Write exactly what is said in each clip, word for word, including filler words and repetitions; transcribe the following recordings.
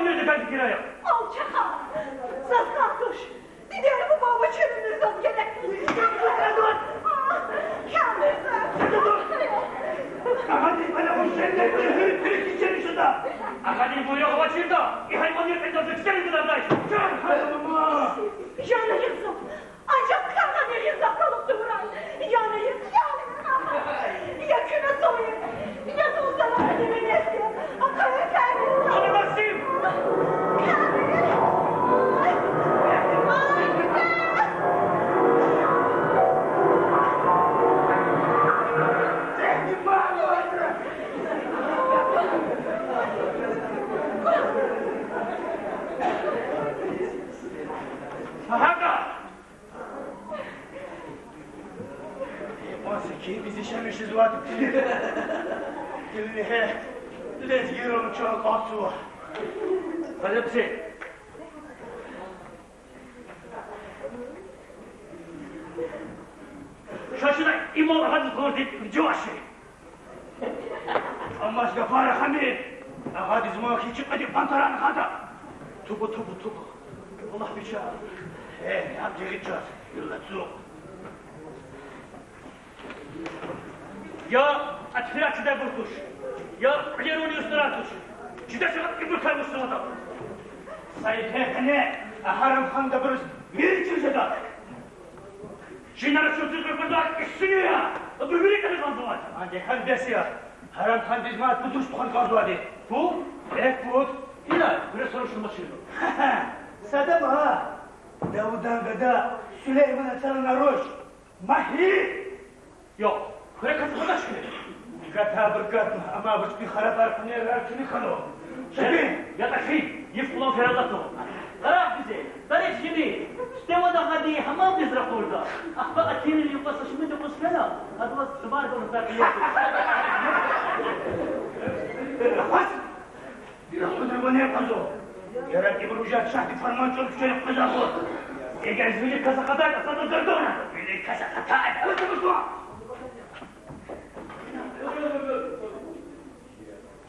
Алчах, заз кӀан туш. Дидени бубани вуч уьмуьрзан герек. Камирза. Агъадин буйругъ авачиртӀа, и гьайван я петаза ксерин гудадай. Жана язва. Анжах кана дерин захъ калукьзавурай. Яна я, яна я, я куьне зун я, я зун сана дивинес я. Ахъая кани. Ана Максим! Агьа! Икьван секин биз яшамиш жезвайди. Килигин, лезгийрал чан кӀанзава. Гьеле бици. Ша чна имал агъадиз гъурди жуваш жи. Амма гафар ахамир, агъадиз ман хьи чи кьве пантаран гъада. Тубу, тубу, тубу. Аллагь бича. Э, гьакӀ жери чаз, юллацу. Я атфират чидайбур туш, я кьилерун юстран туш. Чида чагъа ибур кар мусамада. Са йифен къене Агьарам хандабуруз вири чир жеда. Чинара чун туькӀуьрзавай кӀусуни я, абуру вири кӀани кӀанзавай. Анжах гьам бес я. Агьарам хандиз мад пуд руш тухвана кӀанзавайди. Пуд? Эхь, пуд. Ина, вири са руш амачирла. Садама, Давудан гада Сулеймана цана руш. Магьи! Йо, хуьре кас квадач хьи? Гатабур катна, амма вучтин харабар къунерар куьне хьанва. Шепин! ЯтӀа хьи, йиф къулан фералатун. Къарагъ бизе, тарих жени, сифте вад агъадин гьамамдиз ракъурда. Ахпа Атинрин юкьва са шумуд юкъуз фена, адавай сувар галаз такьияр. Ахпа Ира хъуьда ванер къазо. Яраб ибур вужар шагьдин фарман чӀур куьчериз къвезвайбур. Эгер зи вилик кас акъатайтӀа, садаз гардана. Вилик кас акъатайтӀа, садаз гардана.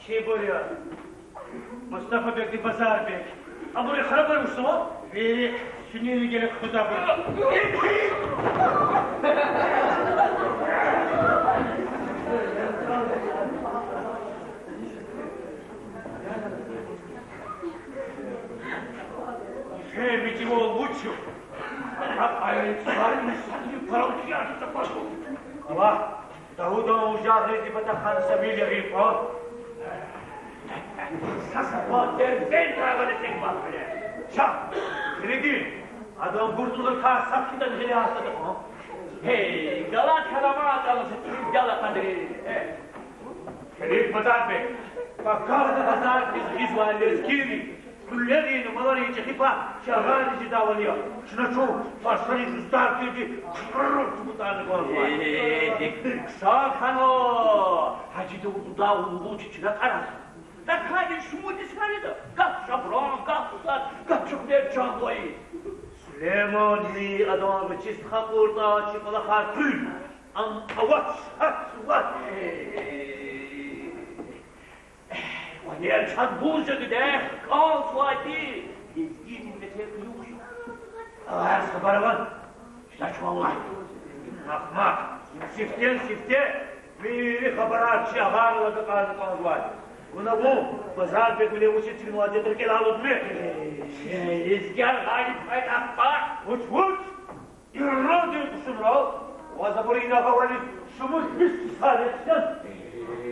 Чибур я? Мустафабегди Базарбег. Абуру харабар мусава? Вири сунени геле худабур. Фемидивал вучу? Гьа къайи цӀай мусани паралчияр тапашу. Ава, Давудан ужарриз и патахъай са вил ягъин кьван. Са сафа дерден тагъани тек бахъине. Ша, гъилидин, адан гуртлурикай сад хьидан гъиле гьатда кьван. Гьей, галат каламат алаз чун гала къадри. Э. Шериф Базарбег, пакагьда базардиз гъизвай лезгийри, кьуьлерин, маларин чӀехи пай чи агъайриз жедайвал я. Чна чун фарсарин жуздар тирди куьру тубутӀарна кӀанзавай. Э, дик хъсан хьанва. Гьажи Давуд лугьудай лугьуз чи чна кьараз. ТахьайтӀа шумуд йис хьанида, гагь шабран, гагь усад, гагь чухвер чан гвай. Сулейманди адан вичиз хкьуртӀа, чи кӀвалахар къуьл, ам авач, гьат вач. Ванер чаз бур жеди, дехъ кӀанзавайди, лезгийрин метлеб югъ я. Аллагьдиз хабар авани, чна чун валлагь. Ахмакь, сифтени-сифте вири хабарар чи агъайрилай агакьарна кӀанзавай. Вуна вун, Базарбег, виле вучиз эцигнавайди рикӀелай алудмир. Э, лезгияр гъалиб хьайитӀа, ахпа. Вуч, вуч? Ирандин кьушунрал ваз абуру ина гъавурда шумуд йис сад ятӀан.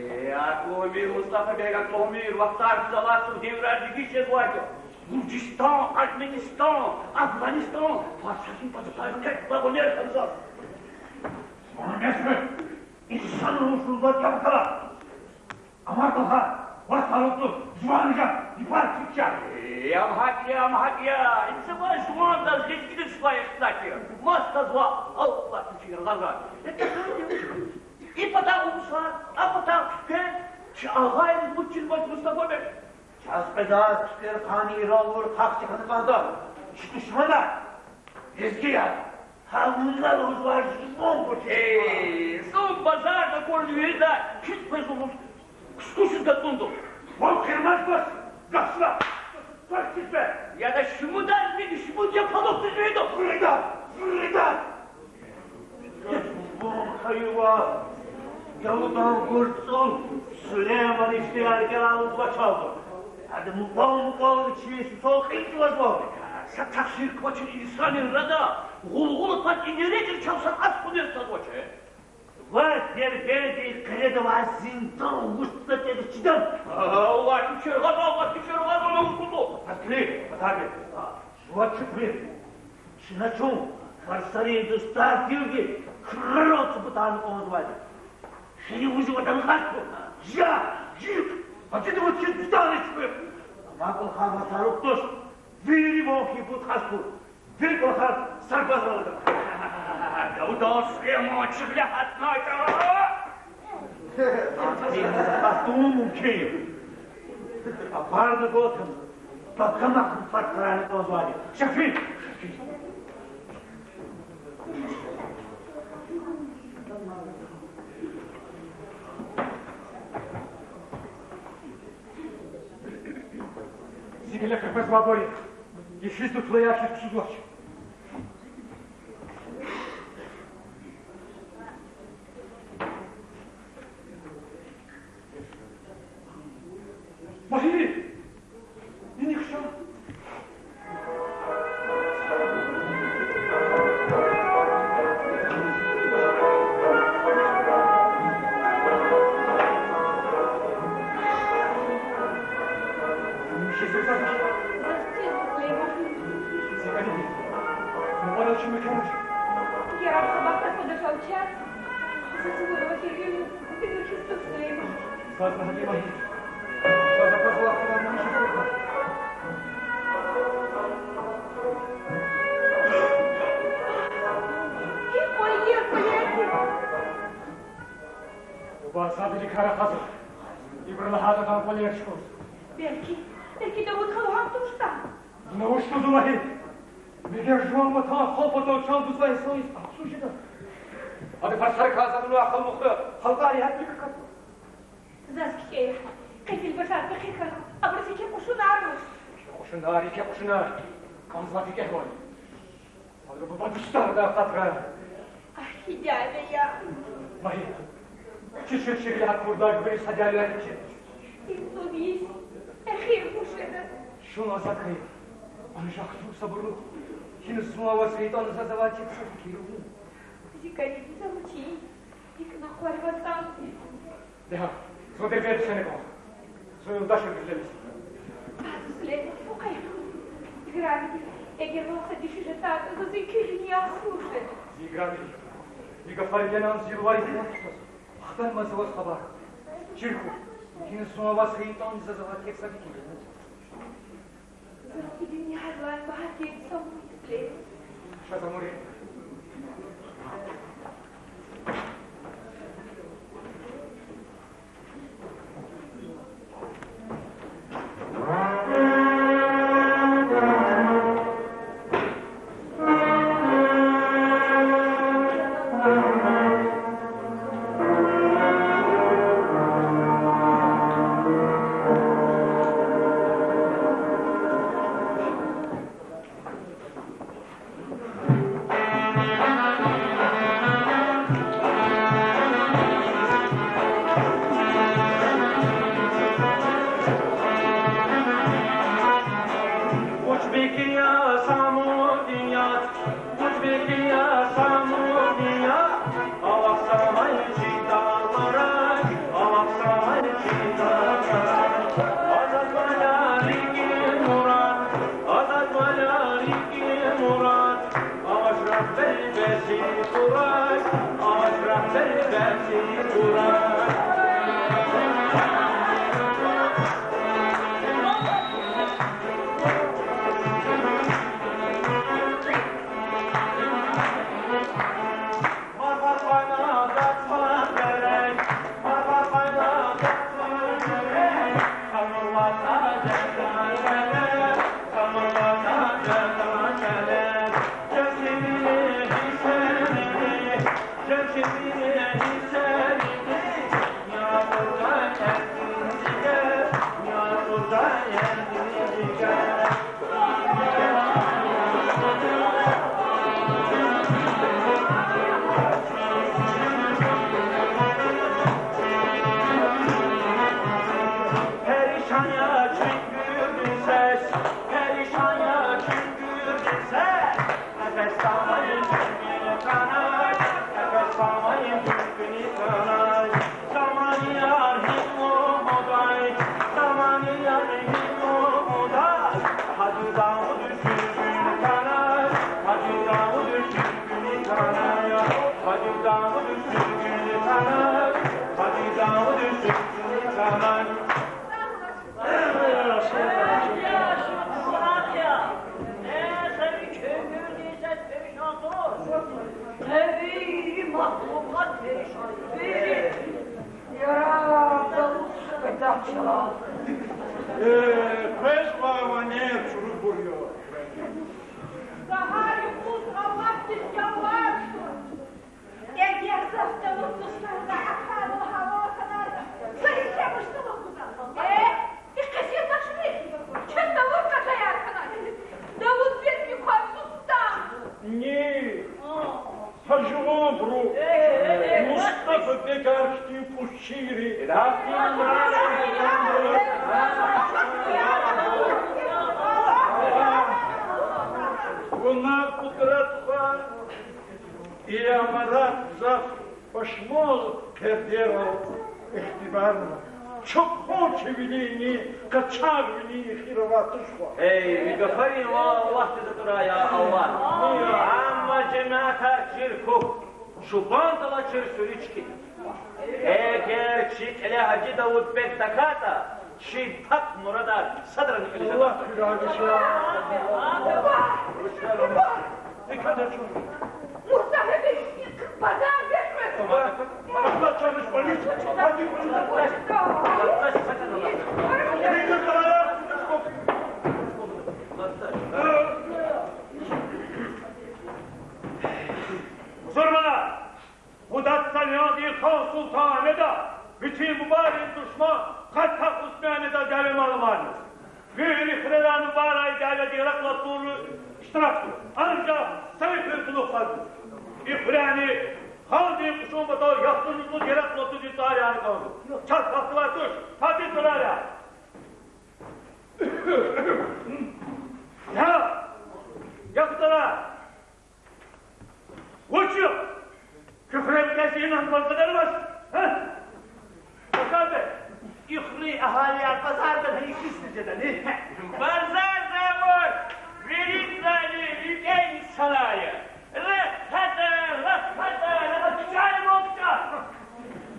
Э, акӀ умир, Мустафабег, акӀ умир, вахтар гзаф ава, девирар дегиш жезвайди я. Гуржистан, Армянистан, Афгъанистан, Фарсатин патахъай кьве ванер хьанзава. Мугьаммед, инсан вуч лугьузвай кӀвалахар? Амар кӀвалахар, ваз талукьдуз, жуван нижа, ибар чича. Э, ам гьакӀ я, ам гьакӀ я. Инсанвал жувандаз лезгидиз сифте ихтилат я. Маса галаз ва алкӀ лап чи яргъаза. Э, тахьайтӀа и пата урусар, а пата туьквер, чи агъайриз муч чирвач, Мустафабег. Чаз къвезвай туьквер къанни иралур хъахчи хьана кӀанда. Чи душманар лезгияр. Гьа вуна лугьузвай жуван гуч. Э, зун базарда акурла вирида куьн къвез лугьуз кускусиз гатӀунда. Вун хирмаш баш, гашла. Бахчизве, яда шумудар ви душмуд я, палух дуьзведа. Вирида, вирида. Вун хьайиван, Давудан гурцӀун Сулейман иштияргераллаз вачалда. Ада мукьвал-мукьвал вичин сусал кьин чӀугвазва. Са тахсир квачир инсанрин арада гъулгъула пад инерекӀа чав са кьас хъунез тазвач. Ва Дербентдин къеледа авай зиндан вучда тӀеда чидан. Аллагь кечер гъада, Аллагь кечер гъада, на вучда. Аскери, атаби. Жува чукри. Чна чун фарсарин дустар тирди, крарал цӀубутарна кӀанзавайди. Хили вужи ватан хасбур. Жа, жик, гьатида вучиз дустарни чукри. Амма кӀвалахар ватарухъ туш. Вири ван хьи буд хасбур. Вири кӀвалахар сарбазрал ада. Давудан Сулейман чуьхвиле гьатнайтӀа. Атун мумкин я. Апарна гватана, пакамахъ пад крарна кӀанзавайди. Шафи! Зи гила къекъвезвайбур я. Йифиз тутлаяр хьиз ксузвач. Магьи! Иник ша. Буба, сад виликай рахазва. Ибуру лагьайтӀа, адан кӀвалер чукурзава. Белки, белки Давуд халу гьакӀ туштӀа? Вуна вуч лугьузва, Магьи? Мегер жуван ватан, халкь патал чан гузвай инсанриз ахъсуз жеда? Ада фарсарикай затӀ авунвай халу мух халкьари гьатдик акатзава. Заз кхьей, къе фил башар пехъи хьана, абуруз еке кьушунар авач. Еке кьушунар, еке кьушунар. КӀанзавай текегьвал я. Садра буба дустардай акъатра. Ахь, хьи дяве я. Магьи, чи шуьр шегьерда гьат курдай гуьгъуьниз са дявеяр вичи? Инсанвилиз эхир вуч жеда? Чун азад хьайи. Анжах чун сабурлу. Гьиниз зун аваз шейтӀан заз авай тек са фикир авун. Зи кӀаник за вучин, гьикӀ накъвар вацӀанди. Дагъа, зун Дербент ксаник кьван. Зун юлдашар гуьзлемиш. Ади, Сулейман, мукьвал хьухь. Играмиди, эгер вал са диши жедатӀа, заз и куь дуьнья сувур жеда. Играмиди, и гафари генани зи луварин кӀватӀ кутаз. Хтанмаз за ваз хабар. Чир хьухь, гьиниз зун аваз шейтӀан заз авай тек са фикир авун. Заз и дуьньядилай багьа тир са муьгьлет. Ша за муьгьлет. Э, квез вавани чурубур я. Эгер заз Давуд душманди акъвазна гьавал хьанайтӀа, за гьикӀ яшамиш гузва? Э, и къецел тахшни? Чаз Давуд къатаяр хьанай. Давуд бегни квай Мустафа. Ни? Гьа жуванбуру Мустафа бегар хьтин пӀуз чирри. Вуна къудратхъа, и амарат гзаф пашманлу пердерал ихтибарна. Чухъун чи вилини, къачагъ вилин эхир авай туш хва. Эй, ви гафарин ван Аллагьдиз атурай, я Аллагь. Амма жемятар чир кукӀ, чубандал чир суьруь чкӀид. Эгер чи кьиле Гьажи Давудбег тахьайтӀа, чи пак мурадар садрани кьилиз Аллагь хьурай виша. Муртаза беш, базар беш. Бузурманар, Гудатсаландин хан Султан Агьмеда вичин бубайрин душман Къаттах Усманидал дяве мал авайди. Вири хуьрерай бубайрай дяведин яракь алатунра иштирак гуз. Анжах са хуьр кьулухъ къвезва. И хуьрени хандин кьушун патал яхцӀурни кьуд яракь алатуди цӀар яна кӀанзава. Чаз вахт авай туш, фатир цӀурар я. Я, я цӀурар. Вуч я? Куь хуьре квез инал базар авач, а? Базарда, и хуьруьн агьалияр базарда гьа икӀ хьиз жедани? Базарда авач, виридалайни рикӀе инсанар я. Рахада, рахада, рахада, чӀал вокта.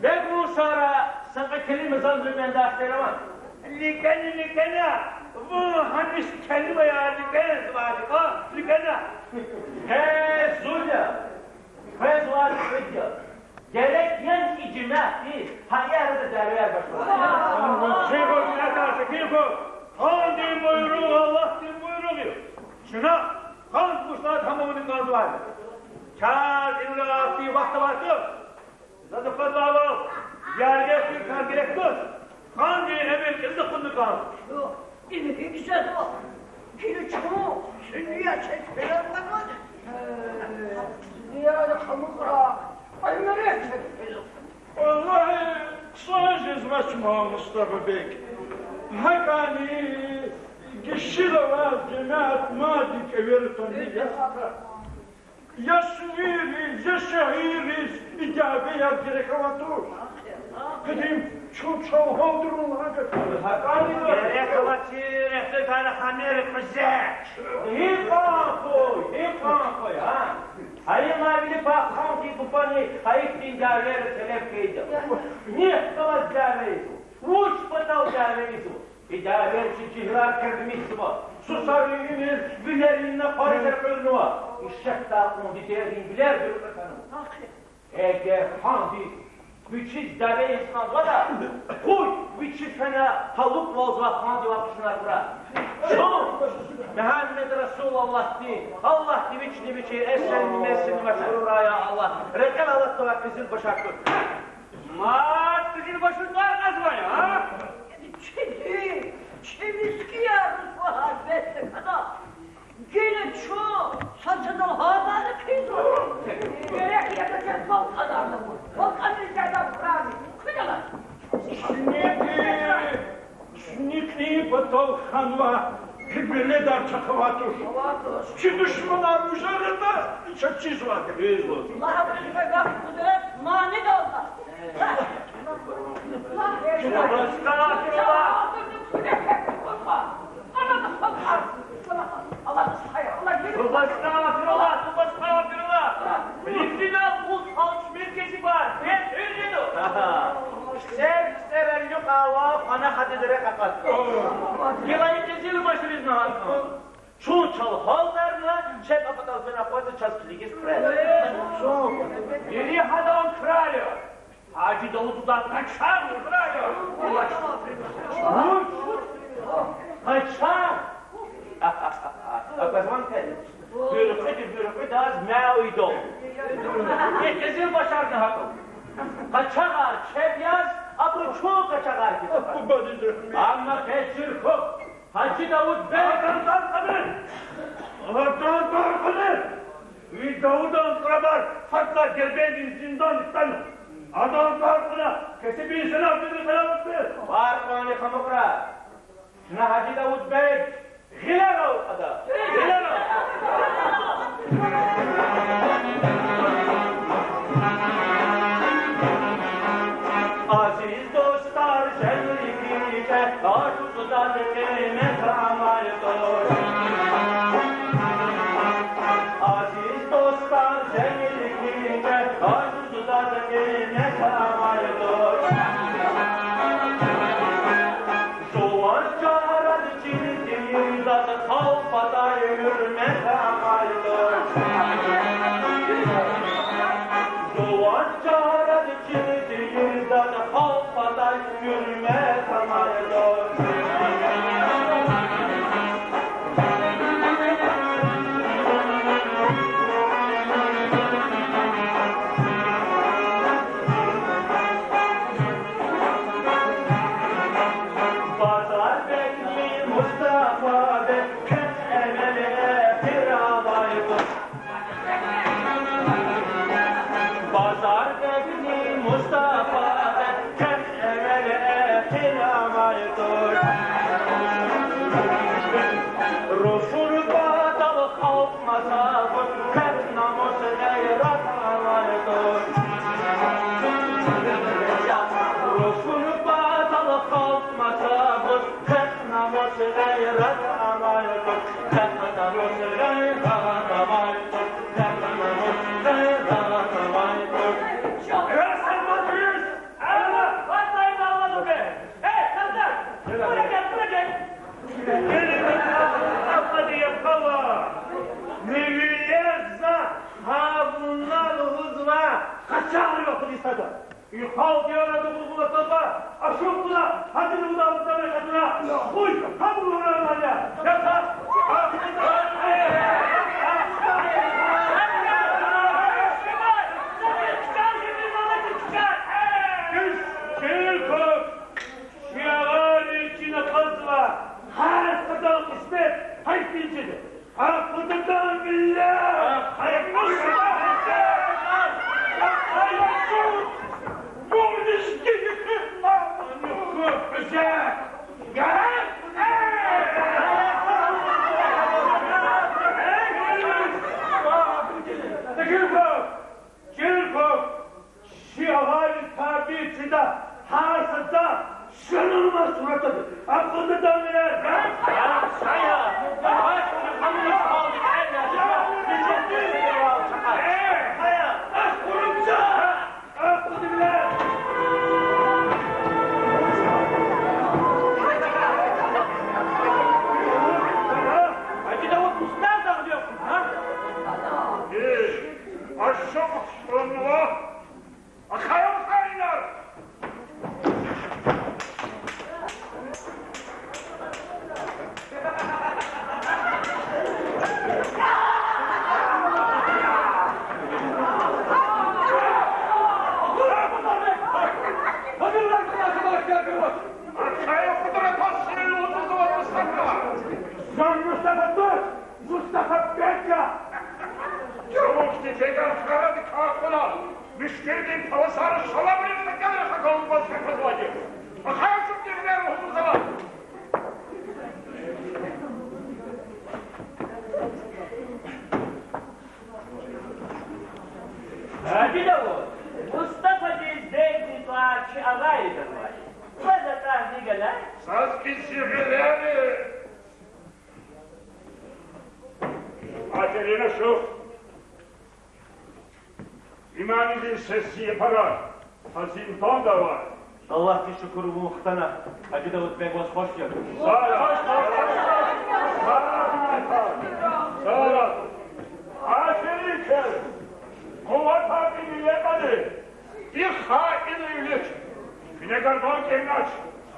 Бегу сара са кьве келима заз луьгьуьндай ихтияр ава. ЛикӀена, ликӀена, вун гьамиша келимаяр ликӀензавайди кьван, ликӀена. Гье, зул я, квез ваз кьвед я. Герек я и жемятди гьа и арада дявеяр башламишайди. Секин хьухь, секин хьухь. Хандин буйругъ Аллагьдин буйругъ я. Чна хандин бушлай тамамни кӀанзавайди. Чаз инра ахьтин вахт авайди. Заз фадлавал, яргъи хуьр кар герек туш. Хандин эмир кьилди хъувуна кӀан. Им гьикӀ жезва? Гила чун сунни я, чаз пелен кьван. Динияр хамукьра, аймерек чаз пелен кьван. Валлагь, хъсан жезвач ман, Мустафа-бек. ГьакӀани гишила аваз жемят мадни кӀевера тунни я. Я суннириз, я шагьирриз и дявеяр герек авай туш. Къадим чун чал гьалдурун лагьана. ГьакӀани герек авачир, эхтилатар гьамир кьуьзеч. Гьикьван хьуй, гьикьван хьуй, гьа? Гьайила вили пак хандин бубани гьа ихьтин дявейра телеф хьайиди я. Нихъ галаз дяве ийизва, вуч патал дяве ийизва? И дяве чи жегьилар кирдмишзава, сусарин уьмуьр вилерин накъвариза экъуьрнава, ишетдай кьван дидейрин вилер буьркьуь хьанва. Эгер ханди вичиз дяве ийиз кӀанзаватӀа, къуй вичиз фена талукьвалзавай хандивай къушунар хьурай. Чун Мегьамед Расулаллагьдин, Аллагьди вични вичи эсирни-месирни машгьуррай, я Аллагь, рекьел алатнавай къизилбашар туш. Мад къизилбашу тӀвар кьазвай, а? Чиди, чи мискӀинар русвагьа бес тахьана. Гила чун са чӀалал гьардайни хъийизва. Герек я чаз балкӀанар, балкӀанриз жеда хурани. Куьн алаз. Сунни кьин, сунни кьин патал хьанва, гьи беледар чахъ авай туш. Чи душманар уьжар ятӀа, чаз чизвай. Чизвай. Лагь, абуру жи гаф къудрат манидалда. Астагъфируллагь, астагъфируллагь. РикӀинал кьулухъ алчмир кесибар, бес уьрнеду. Сер, сер. Къала хвана, гьадиз рехъ акъатда. Гила и къизилбашризни гьатна. Чун чал гьалдарна, чеб а патал фена акъвазда, чаз килигиз хъуьрез. Вири гьадан крар я. Гьажи Давудзадан къачагъ крар я. Вуч? Къачагъ? Аквазвани квез? Буьркьуьди буьркьуьдаз мяу ийидал. И къизилбашарни гьакӀ. Къачагъар чеб яз, абуру чун къачагъар хьиз. Амма квез чир хьухь, Гьажи Давуд бей. Адан тӀвар кьабир! Адан тӀвар кьабир! Ви Давудан кӀарабар гьатта Дербентдин зинданди хтана. Адан тӀвар кьуна, кесибин сенатдин къарар кьабир. ТӀвар кьванни хамукьра. Чна Гьажи Давуд бей гъилерал кьада. Гъилерал. Азиз дустар, женгли кичӀе, ажуз дад къимет амай туш. Азиз дустар, женгли кичӀе, ажуз дад къимет амай туш. Жуван чарад чин тийирдаз халкь патай гьуьрмет амай туш. Жуван чарад чин тийирдаз халкь патай гьуьрмет амай туш. Базарбекни Мустафабек квехъ эвел эхир амай туш. Базарбекни Мустафабек квехъ эвел эхир амай туш. Руфун патал халкь маса гуз, квехъ намус, гъейрат амай туш. Руфун патал халкь маса гуз, квехъ намус, гъейрат амай туш. Квехъ намус, гъейрат амай туш. Квехъ намус, гъейрат амай туш. Раса мадриз! Алла! Ватайна Алла зубе! Эй, Сардар! Бурагел, бурагел! Ахади япала! Мивилер за гьа вуна лугьузва, къачагъри акъудиз тада. И халкь яради гъулгъулатазва, ашукьна, гьадин вуна вуна мекъатна. Хуш, гьабуру вуна вуна. Яха, ахуна. Чирков, шиагъари чина къазва, гьар садан кьисмет гьахьтинчиди. Акъудидан миллет! Акъудидан миллет! Акъудидан миллет! Чирков! Чирков! Шиагъари табий чида, гьар сада шанунмаз суратади. Акъудидан миллет! Ая, ая, акъудидан миллет! Гьажи Давуд, устар дагъдиякъ, гьа? Э, ашукь шунва. Ахаям хайнар! Ахая къудратаз шел ватузва Мустафа. Зун Мустафа туш, Мустафа бег я. Чавушди жедар харади кар хьуна. Муьшкуьрдин паласар шаламрин пекер хкалубаз хквазвайди. Ахъа чун дивнер лугьузва. Гьажи Давуд, Мустафадиз бегдин тӀвар чи агъайри ганвай. Ваз атӀа гьи галай? Заз кьиз чи гъилери. Аферин, ашукь. Имамидин сес зи япара, а зинданда авай. Аллагьдиз шукур, вун хтана. Гьажи Давуд бег, ваз хуш я. Сагърай, сагърай, сагърай. Сагърай. Ахирин квез къуватар, виликани, и хаинрин вилик куьне гарган кӀелнач.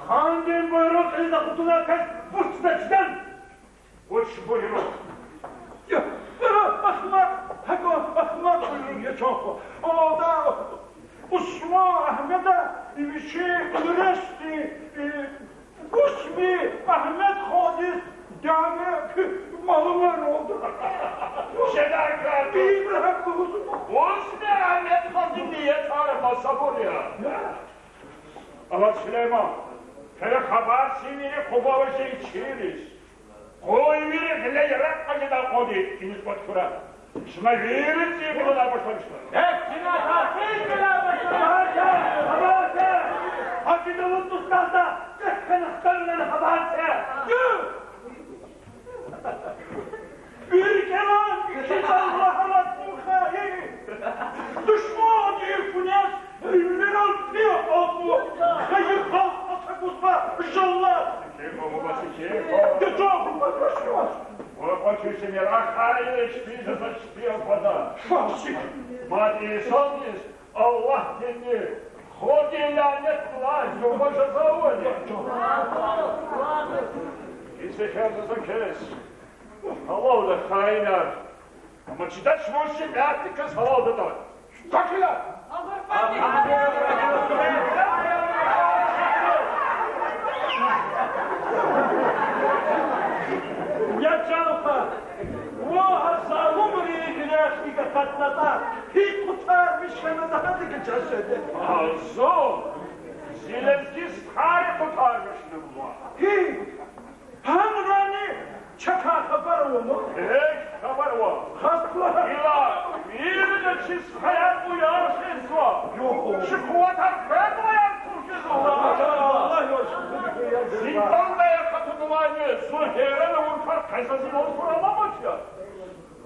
Хандин буйругъ кьилиз акъудунвай кас вучда чидач. Вуч буйругъ? Я, ахмакь, гьакӀ ахмакь буйругъ я, чан хва. Алда Усман Агьмеда вичин нересди, э, Усми Агьмед хандиз дяве малумар авурда. Шедай кар. Бибра гьакӀ лугьузва. Усми Агьмед хандин ниятар маса бур я. Я. Алад Сулейман, фена хабар це вири Къубадиз, чириз. Къуй вири гъиле яракь кьажедай кьванни иниз кӀватӀ хьурай. Чна вири цӀийи кьилелай башламишна. Гьеб чна тахир кьилелай башламишна. Гьажи Давуд устазда кьве хкана хтанвилер хабар це. Вири кӀелан, вичи Аллагь алад, вун хаин. Душмандин куьнез вирал пи акъатна, хайи халкь ацукьзава, жаллад. Секин хва, буба, секин хва. Дежо, буба, душман. Ва къачу семер ахари чпи жеза, чпи акъвада. Фасикь. Мад инсандиз Аллагьдинни халкьдин лянет лугьуз зурба жаза авани? Кис эхир за квез. Гьалалда, хаинар. Амма чидач вун шикаятдиз, квез гьалалда. Такила! Я чан хва, вун а залумрин гуьнагьдихъ акъатнатӀа, гьикӀ къутармиш хьана, за гьадакай чаз шеде. Зун зи лезги стхайри къутармишнава. Гьи? Гьанрани чакай хабар авани? Гьич хабар ава. Хасла. Ила вирина чи стхаяр уяр хьизва. Юху. Чи къуватар квез уяр хьиз жезва. Аллагь, Аллагь, Аллагь. Зиндандай акъатунвайни зун гьейран авур кар къе заз инал хьурай аламат я.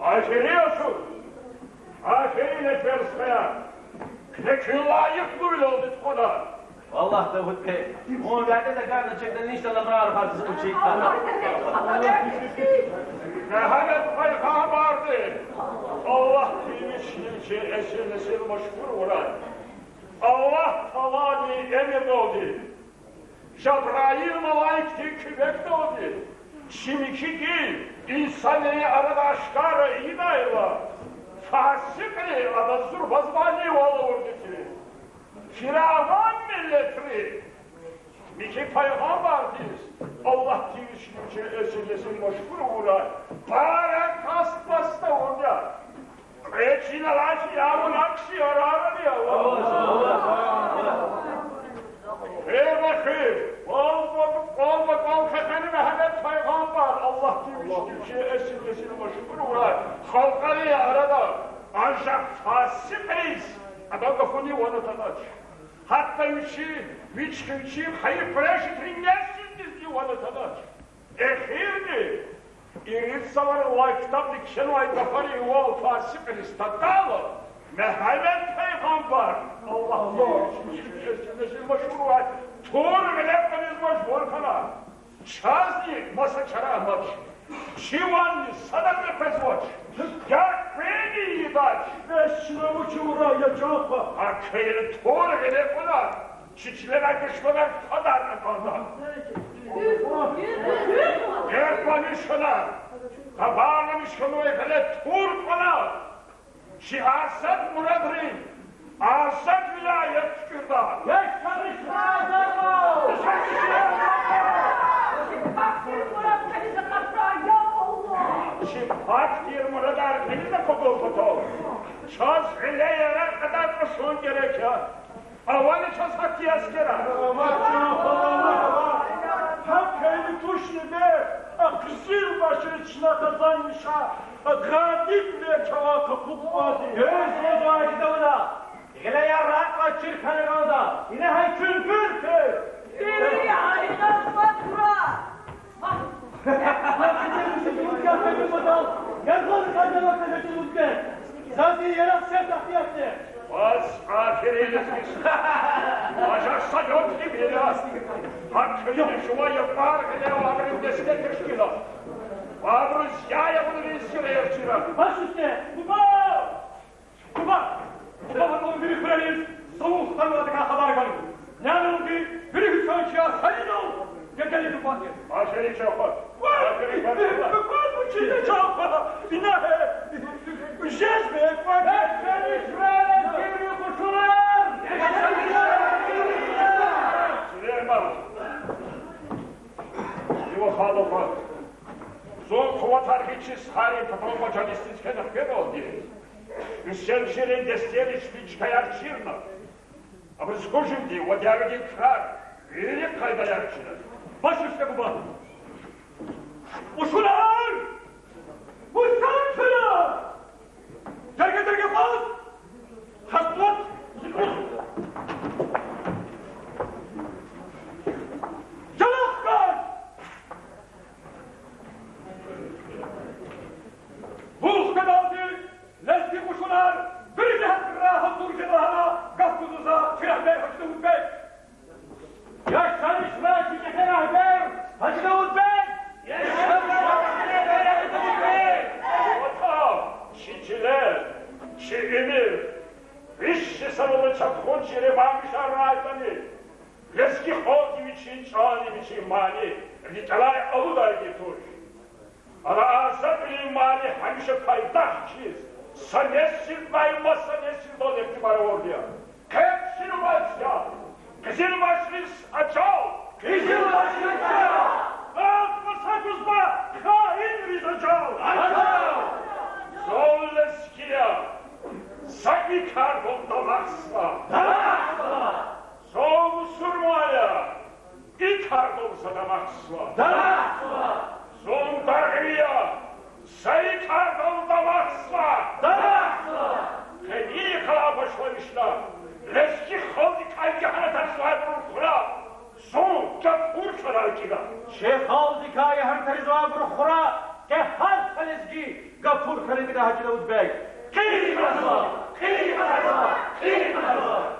Ахири асур. Ахири нефер, стхаяр. Куьне куьн лайихлувилелди тухвана. Валлагь, Давуд бей, вун вядеда гана чекда ништа ламрар гьатиз кучи кана. Мегьамед пайгъамбарди Аллагьди вични чи эсил-несил машгьур авурай. Аллагь Тааладин эмирдалди, Жабраил малаикдин куьмекдалди, чи михьи дин инсанрин арада ашкара ийидайла, фасикьри адаз зурбаз манийвал авурди тир. Фиравун миллетри михьи пайгъамбардиз, Аллагьди вични чи эсил-несил машгьур авурай, пара кас паста авуна. Кьве чин алай чи явун акси арарани ава. Гьерда хьи, кӀвал-кӀвал, кӀвал-кӀвал хьана Мегьамед пайгъамбар, Аллагьди вични чи эсил-несил машгьур авурай халкьарин арада, анжах фасикьриз адан гафуни ван атанач. Гьатта вичи, вич хьи вичин хайи Кьурейшитрин несилдизни ван атанач. Эхирни, ирид йисалай ктабда кхьенвай гафарин вал фасикьриз тадайла, Мегьамед пайгъамбар, Аллагьди вични чи эсил-несил машгьур авурай, тур гъиле кьуниз мажбур хьана. Чазни маса чара амач. Чи ванни садазни къвезвач. ГьакӀ квени ийидач. Бес чна вуч авурай, я чан хва? Гьа квейри тур гъиле кьуна, чи чилерай душманар квадарна кӀанда. Гербани шана, къабарни шанвай гъиле тур кьуна, чи азад мурадрин азад вилаят туькӀуьрда. Чи пак тир мурад кьилиз акъатдай, я Аллагь! Чи пак тир мурадар кьилиз акъудун патал чаз гъиле яракь кьадар кьушун герек я. Авани чаз гьахьтин аскерар? Гьа квейри тушни бес, а кьезилбашри чна къазанмиша, а гъалибвилер чавай къакъудайди. Гьуьрзуьз вагьидавна, гъиле яракь кьаз чир хьана кӀанда, ина гьа куьн гуьр куьр. Вири гьайиф батра. Бес ахирин лезги. Важа Салют, ребята! Гьа куьне жуван япар гъиле ва абурун десте тешкила. Ва абуруз я-, я абуруз сире ярчира. Баш уьсте, буба! Буба! Буба, ватан вири хуьрериз савун хтанвайдакай хабар гана. Нянавди вири гьуьцанчияр халидал гегели тупатир. Ашери чапа. Вай! Ашери чапа. Вай, вучиз чапа? Ина гье. Жезме, вай. Яшамиш вири къушунар! Сулейман. Ива халуха. Зун къуватар гьич чиз гьарин патал мажалисдиз фена хкведалди, Уьстемширин дестейриз чпин чкаяр чирна. Абуруз гьужумдин ва дяведин крар вири къайдаяр чира. Баш уьсте, буба! Къушунар! Вусан чура! Дерге-дерге къваз! Хасбулат! Ялахъ кар! Вух кадалди лезги къушунар вири жигьетра гьазур жеда лагьана гаф гузва чи регьбер Гьажи Давудбег. Яшамиш вири чи чӀехи регьбер Гьажи Давудбег! Яшамиш вири чи регьбер Гьажи Давудбег! Ватан, чи чилер, чи уьмуьр, виш йисаралди чапхунчи реваншар райтӀани, лезги халкьди вичин чӀални вичин мани рикӀелай алудайди туш. Ана азадвилин мани гьамиша пайдах хьиз, са несилдай маса несилдал ихтибар авурди я. Къе ксилвач я, къизилвачриз ажал! Къизилвачриз ажал! Акъваз са гузва хаинриз ажал! Ажал! Зун лезги я, за и кардал дамахзава! Дамахзава! Зун мусурман я, и кардал за дамахзава! Дамахзава! Зун дагъви я, за и кардал дамахзава! Дамахзава! Къенин йикъара башламишна, лезги халкьдикай ягьанатар жезвайбурун хура зун гапур хьана чӀира. Чи халкьдикай ягьанатар жезвайбурун хура къе гьар са лезги гапур хьана чӀира, Гьажи Давудбег. Кьин хьанва, кьин хьанва, кьин хьанва!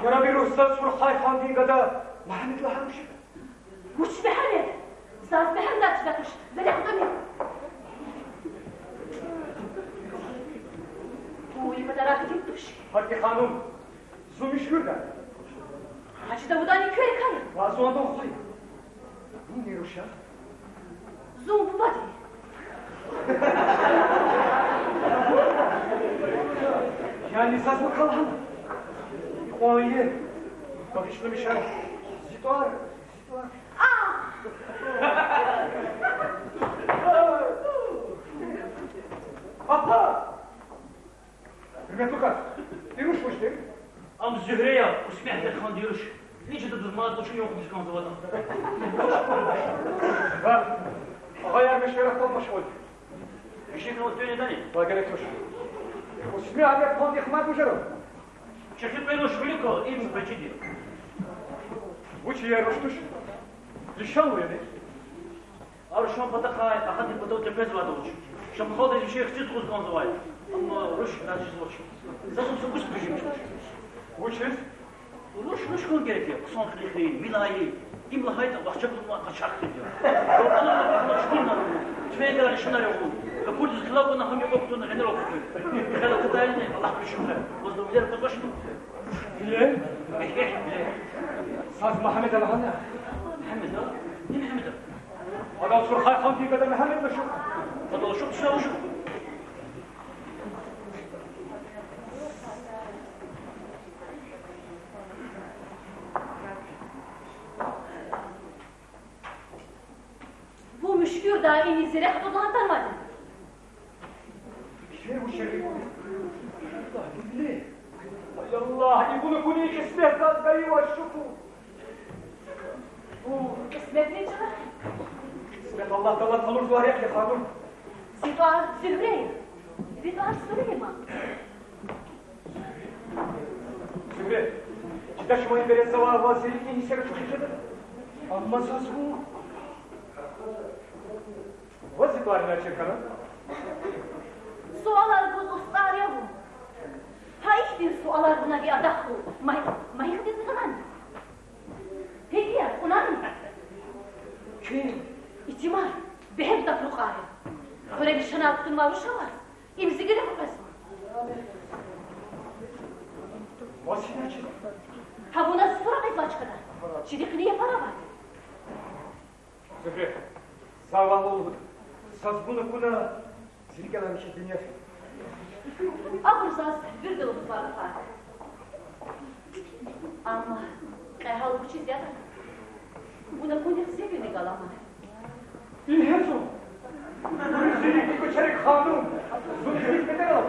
Яраб, и руш заз Сурхай хандин гада Мегьамед лагьай руш я. Вуч, Мегьамед? Заз Мегьамед чидай туш, веле кутӀунин. Вун и патара хьтин туш. Гьакӏ я, ханум, зун муьшкуьрда. Гьажи Давудани квер кай? Ва зун адан хва я. Вун и руш я? Зун бубадин. Яни заз вакал лагьана? Икьван я. Багъишламиша. Зи тӏвар, зи тӏвар. А! Папа! Гьуьрметлу кас, и руш вуч тир? Ам Зуьгьре я, Кьусмехмед хандин руш. Вичи дадуз мад лучун юкъуз кӏанзаватӏа. Ва, агъаяр машваратдал машгъул я. Вичи кӏан туш недани? Ва герек туш. Кьусмехмед хандихъ мад вужар ава? ЧӀехи кьве руш вилик квай, им пачиди. Вуч я, руш туш? Лишанлу яни? А рушан патахъай ахьтин патав текъвезвайди авач. Шамхалдиз вичи хци тухуз кӏанзавай. Амма руш разизвач. За зун са кӏус гужим туш. Вучиз? Руш руш хьун герек я, хъсан кьилихрин, вилаин. Ким лагьайтӏа, вахча кьунвай къачагъ тир я. Рукъана рахна чукурна, тфенгра лишанар ягъун. Капурдиз хилафна гьам юкьва кутуна гъенер акъудун. Хел катайни Аллагь пишухъе. Ваз вилер кутвачни? Биле? Эхь, эхь, биле. Заз Мегьамед лагьана. Мегьамед, а? Не Мегьамед, а? Адал Сурхай хандин гада Мегьамед лашукь. Адал лашукь, са лашукь. Вун муьшкуьрда иниз зи рехъ атӏудан атанвайди? Квер вуч я? Ай Аллагь, ибур акуни кьисмет заз гайивай шукур. Вун кьисметни чӏуру. Кьисмет Аллагь Таала къалурзавай рехъ я, ханум. Зи тӏвар Зуьгьре я. Ви тӏвар Сулейман. Зуьгьре, чидач ман, берецавай ваз зи рикӏин гьиссер ачух жеда. Амма заз вун... Ваз зи тӏварни чир хьана? Суалар гуз устӏар я вун. Гьа ихьтин суалар гуна ви адахъ хьун ма-, майихъдиз хьанани? Гьикӏ я, кьунани? Куьн, итимар, бегьем гаф лукӏай. Хуьре лишанар кутунвай руш аваз, им зи геле къекъвезва. Ваз гьина чида? Гьа вуна сура кьизвай чкада. Чирикъни япара авай. Зуьгьре, за валлагь лугьуда, заз вун акуна, зи рикӏелай вичиз дуьнья фена. Абур заз вирида лугьузвай гафар. Амма кьегьал вучиз ятӏа, вун акунихъ зи вилик аламай. Ингье зун. Вун зи рикӏ кӏвачерик, ханум, зун зи рикӏ патал.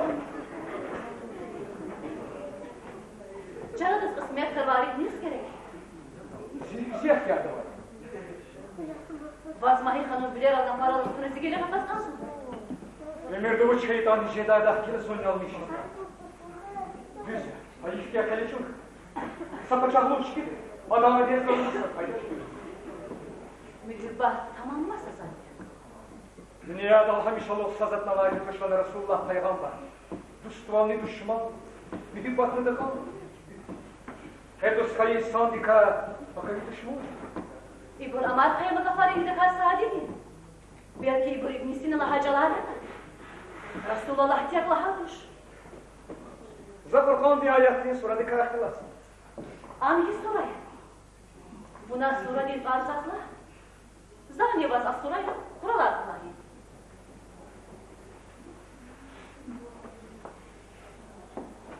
Чарадиз кьисметда варик низ герек? Зи, зи ихтиярда авай. Ваз Магьи ханум вилерал, нафарал устуна зи геле къекъвез кӏанзава. Уьмуьрда вуч хьайитӏани жедайдахъ гила зун ялмиш. Дуьз я, гьа ихьтин кьилив чун са пачагьлугъ чкӏиди, адан адет-къанундиз са пайда чкӏиди. Муьгьуьббат тамам маса затӏ я. Дуьньядал гьамишалугъ са затӏни алайди туш лагьана Расулуллагь пайгъамбар. Дуствални душман, муьгьуьббатни дакӏан. Гьа дуст хьайи инсандикай пака ви душман. Ибур Амар пайгъамбардин гафарикай садидин. Белки ибур Ибн Сина лагьай чӏалар ятӏа? Расулуллагь тек лагьай туш. За Къуръандин аятрин сурадикай ихтилатзава. Ам гьи сура я? Вуна сурадин тӏвар заз лагь. Зани ваз а сураяр хуралай кӏвалахиз.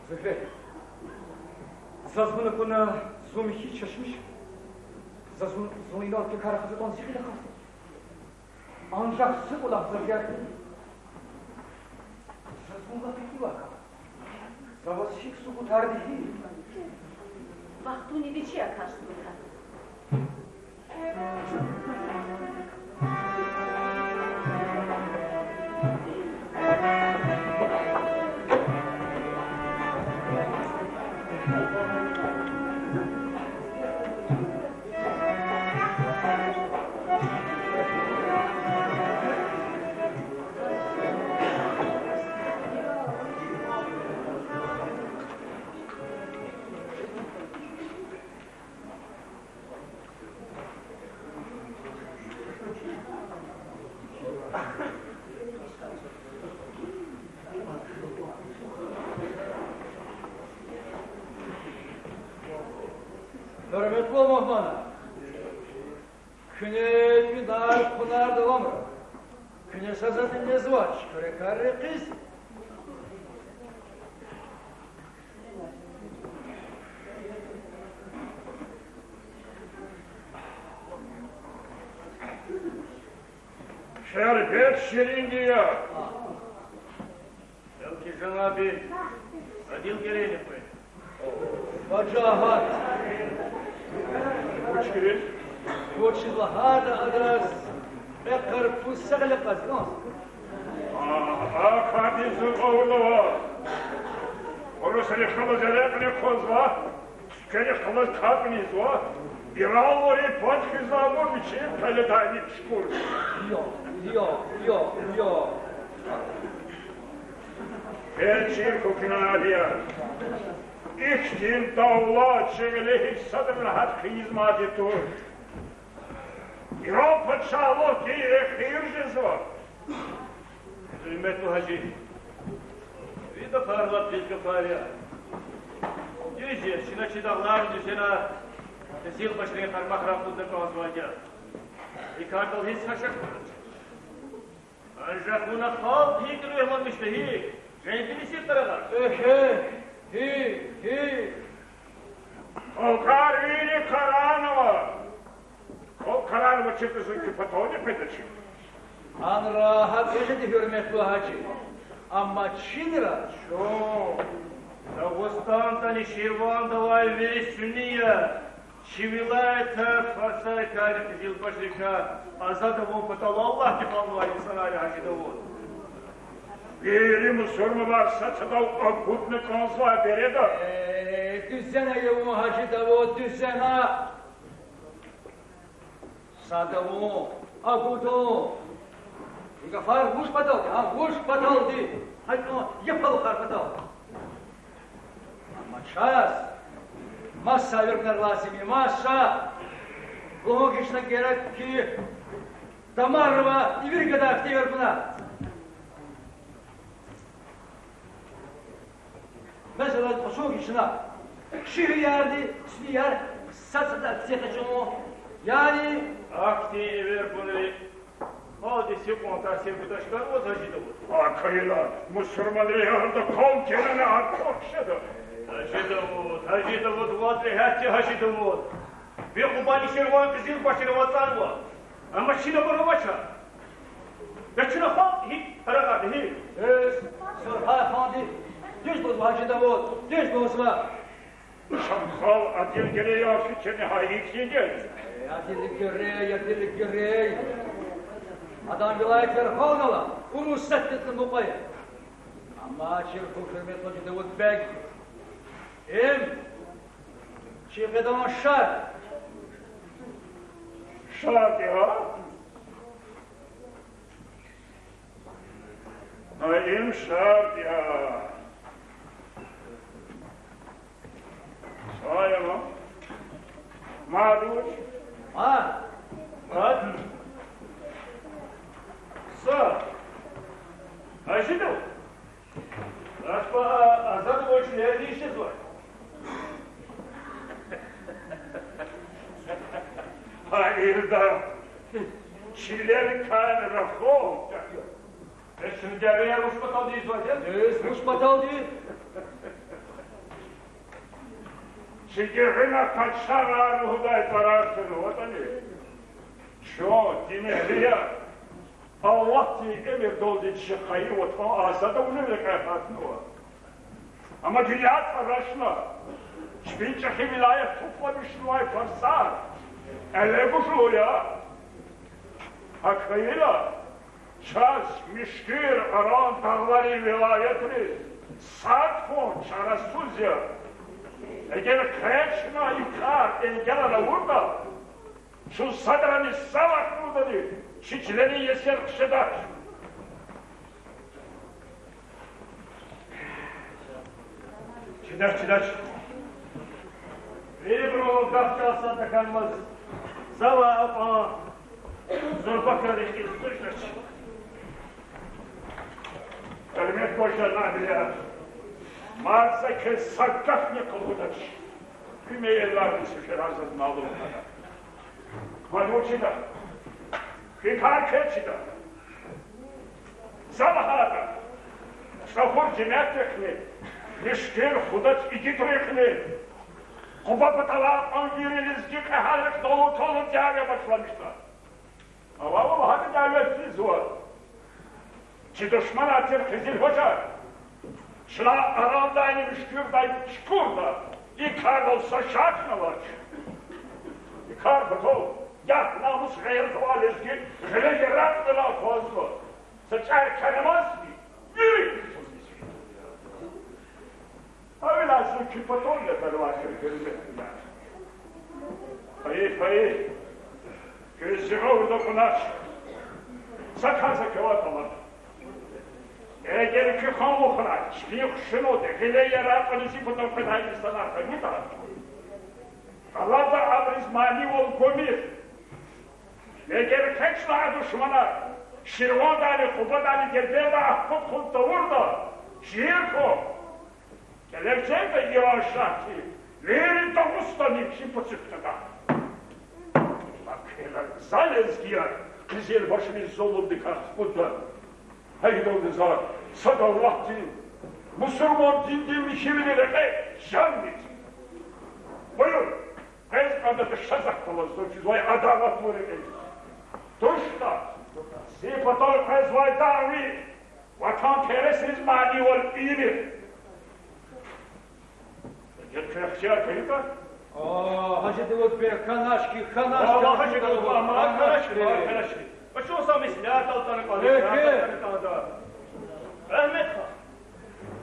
Зуьгьре, заз вун акуна, зун михьиз чешмиш я. Зун, зун инал пекар хзатӀан зи гъил акъатзава. Анжах зи кӀвалах заз яргъи. За зун лап икӀ вакай. За ваз гьикӀ субутарди гьи? Вахтуни вичи акаш субутар. Гьуьрметлу мугьманар! Куьне тӀуьнар-хъунар давамра. Куьне са затӀни незвач, куьрекар рекьиз. Шербет ширинди я. Белки жанаби адил герейни къведа. Важагьат. Вуч герек? Вучиз лагьайтӀа адаз экъ карпуз са гъиле кьаз кӀанзава. А, а кардиз зун кьавулава. Урусрихъ галаз эрекьни хъвазва, цуькверихъ галаз капӀни ийизва, ираллури пад хьиз абур вичин къеледайни кушкур. Йо, йо, йо, йо. Э, чир хьухь, куьне, Алия. Ихьтин давла чи виле гьич садрани регьят хъийизмайди туш. Иран пачагьлугъди эхир жезва. Гьуьрметлу гьажи, ви гафар лап гъиз гафар я. Дуьз я, чна чи дагъларни дуьзена, къизилбашрин къармахрай акъудна кӀанзавайди я. И кардал гьич са шак авач. Анжах вуна халкь гьикӀ руьгьламишда, гьикӀ? Женгиниси къарагъар. Эхь, эхь, гьикӀ, гьикӀ? Халкьар вири къарагънава. Халкь къарагънавачиртӀа зун куь патални къведачир. Гьанра гьакӀ жеди, гьуьрметлу гьажи. Амма чира чун, Дагъустандани Ширвандавай вири сунни я. Чи вилаятар фарсайкарни къизилбашрикай азад авун патал Аллагьди кӀанзавай инсанар я, Гьажи Давуд. Вири мусурманар са цадав агудна кӀанзавай береда. Э, дуьзена я вун, Гьажи Давуд, дуьзена. Сад авун, агудун. И гафар вуч паталди, а, вуч паталди? Гьа чун япалахар патал. Амма чаз маса эверунар лазим я, маса. Лугьун хьи, чна герек хьи, дамарра ивир гада хьтин эвер гуна. Месела, къачун хьи чна, шуьгьуьярди, сунияр сад-садаз экъечӀун, яни ахьтин эвер гуна, халкьдиз гьикьван таъсир гудач хьанваз, Гьажи Давуд? Акайила, мусурманри арада кал генани артух жеда. Гьажи Давуд, Гьажи Давуд, ваз регьят я, Гьажи Давуд. Ви Къубанишерван къизилбашрив ацӀанва. Амма чна абур авач. Я чна халкь гьикӀ къарагъарда, гьикӀ? Э, Сургьай ханди дуьз лугьузва, Гьажи Давуд, дуьз лугьузва. Чан хал адил герек я, фикирни гьа ихьтинди я. Э, адил герек, адил герек. Адан вилаятар халкьдал урус сад хьиз мукьва я. Амма чир хьухь, гьуьрметлу Гьажи Давуд бек. Им чи къведан шартӀ. ШартӀ я? Гьа, им шартӀ я. Са я ман? Мад вуч? Мад. Мад? Са. Гьажи Давуд. Ахпа а азад авай чилерни жезвай? Гьа, ирда, чилерикай рахун. Э, чун дявеяр вуч паталди ийизвай? Э, вуч паталди? Чи гуьгъуьна къачагъар лугьудай тӀварар хьанватӀани, чун, динэгьлияр, Аллагьдин эмирдалди чи хайи ватан азад авунин рекье гьатнава. Амма дуьнья тарашна, чпин чӀехи вилаят тухузмишнавай фарсат элегъуж я. ГьакӀ хьайила, чаз, Муьшкуьр, Аран дагъларин вилаятриз, сад хьун чарасуз я. Эгер къе чна и кар энгел авуртӀа, чун садрани са вахтундани чи чилерин есер хъжедач. Чидач, чидач. Вирибурун гаф чӀал сад тахьанмаз, завай акьван зурба крар ихьтин туштач. Гьуьрмет гваз, жанавилияр, мад за квез са гафни къалудач. Куьн мейиларни сеферар заз малум хьана. Мад вуч ийида? Куь кар квез чида? За лагьайтӀа, ЦӀахур Жемятдихъни, Муьшкуьр Худач игитрихъни Къуба паталай кьван вири лезги кьегьалрихъ далу-калу дяве башламишда. Ава, ава, гьакӀ дяве физва. Чи душманар тир къизилвачар чна Арандайни Муьшкуьрдайни чукурда, и кардал са шакни авач. И кар патал як намус-гъейрат авай лезги гъиле яракьвилер акъвазва. Са чӀар кӀанзамазни, вири кьуьзуьниз фида. Гьавиляй зун куь патал ятарвай хьи, гьуьрметлуяр. Гьайиф, гьайиф. Куьн зи гъавурда кьунач. Са кар за квевай тӀалаб. Эгер куь ханлухрай чпин хушуналди гъиле яракьуниз зи патав къведай инсанар хьайитӀа, тӀалабда абуруз манийвал гумир. Эгер экечӀна а душманар Ширвандайни Къубадайни Дербентдай ахкъуд хьун тавуртӀа, чир хьухь. Гележегда Иран шагьди вири Дагъустандин чпин пацуьк тада. Акуна за, лезгияр, къизилбашриз зулумдикай хкудда. Гьа идалди за сад Аллагьдин, мусурман диндин михьивилин рекье чан ийида. Буюр, къвез кӀанда ша захъ галаз зун физвай адаватлу рекье. ТуштӀа, зи патав къвезвай дагъви ватанпересриз манийвал ийимир. Эгер квехъ ихтияр хьайитӀа. О, Гьажи Давуд бек, хьанач хьи, хьанач хьи, Гьажи Давуд, хьанач хьи. Ачух са меслятдал атана кӀанда, Агьмед хан.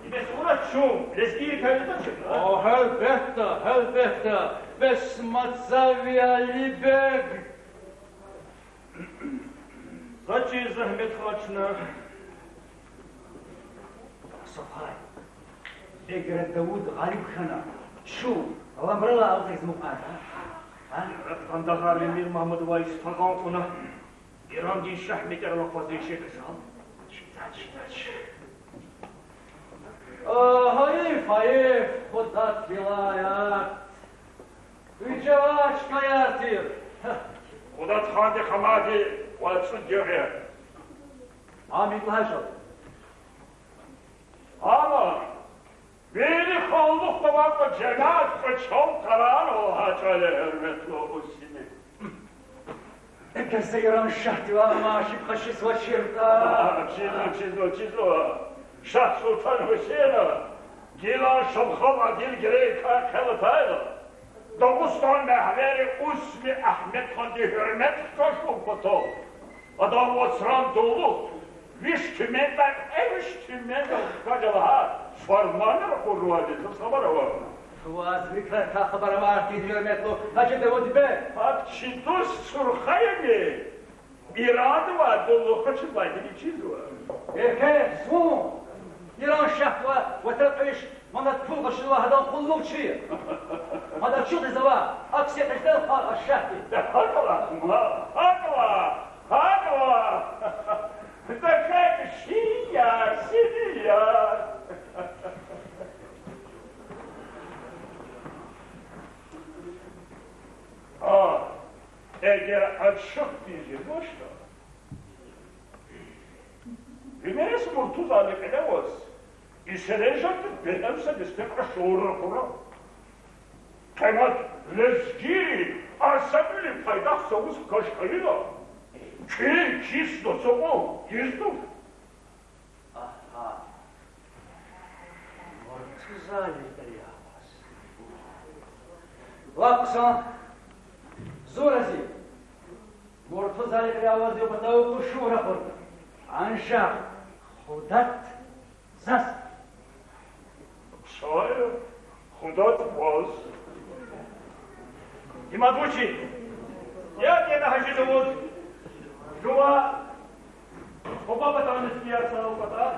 Ида сура чун, лезгийрикай атачир, а? О, гьелбетда, гьелбетда. Бес мад за ви, Алибег. За чиз, Агьмед хан, чна сафай. Эгер Давуд гъалиб хьана, чун ламралай алкъиз мукьвара, а? Къандагъарвилин Мир Магьмудавай стакьан кьуна, Ирандин шагь метӀерал акъваздай шей гзаф. Чидач, чидач. О, гьайиф, гьайиф, Худат вилаят. Виже ваъ, чкаяр тир. Худат хандихъ амайди вад-цӀуд ягъ я. Амин, лагь жал. Амма вири ханлухда авай кьве жемят, кьве чал къарагъна лагьай чӀал я, гьуьрметлу Усми. Эгер за Иран шагьдивай амай ашикь хъжезвачиртӀа. Чизва, чизва, чизва. Шагь-Султан Гьуьсейна гилан шалхав Адил герек кар хъел атайла, Дагъустан мягьвери Усми Агьмедхандин гьуьрмет хкажун патал, адан вацран дулу виш тюмендай кьве виш тюмендал хкажа лагьай фарманни ракъурнавайди заз хабар ава. Ваз ви кардай хабар авайди, гьуьрметлу Гьажи Давуд бек. ГьакӀ чи дуст Сурхаяни Ирандивай дулу къачузвайди чизва. Эркек, зун Иран шагьдивай ватан кьуьш, мад пул къачузвай гьадан къуллугъчи я. Мад ачухдиз ава, акси къежетӀа, а шагьди. ГьакӀ лагь, ма, гьакӀ лагь, гьакӀ лагь. ДакӀан шин я, синин я. А, эгер ачухдиз жезвачтӀа, ви мерес Муртузани кьиле аваз, и серенжемдин бегьем са десте кьве шур ракъура. Къенат лезгийри арсадвили пайдах цавуз хкаж хьайила, кьил чис нацукьун гьиз туш. Агьа. Муртузали рекье аваз. Ва хъсан, зун рази. Муртузали рекье аваз я патав къушун ракъурда. Анжах худат заз. Сая худат ваз. Имад вучи? Я кӀена, Гьажи Давуд. Жува Къуба патан лезгияр санал патал,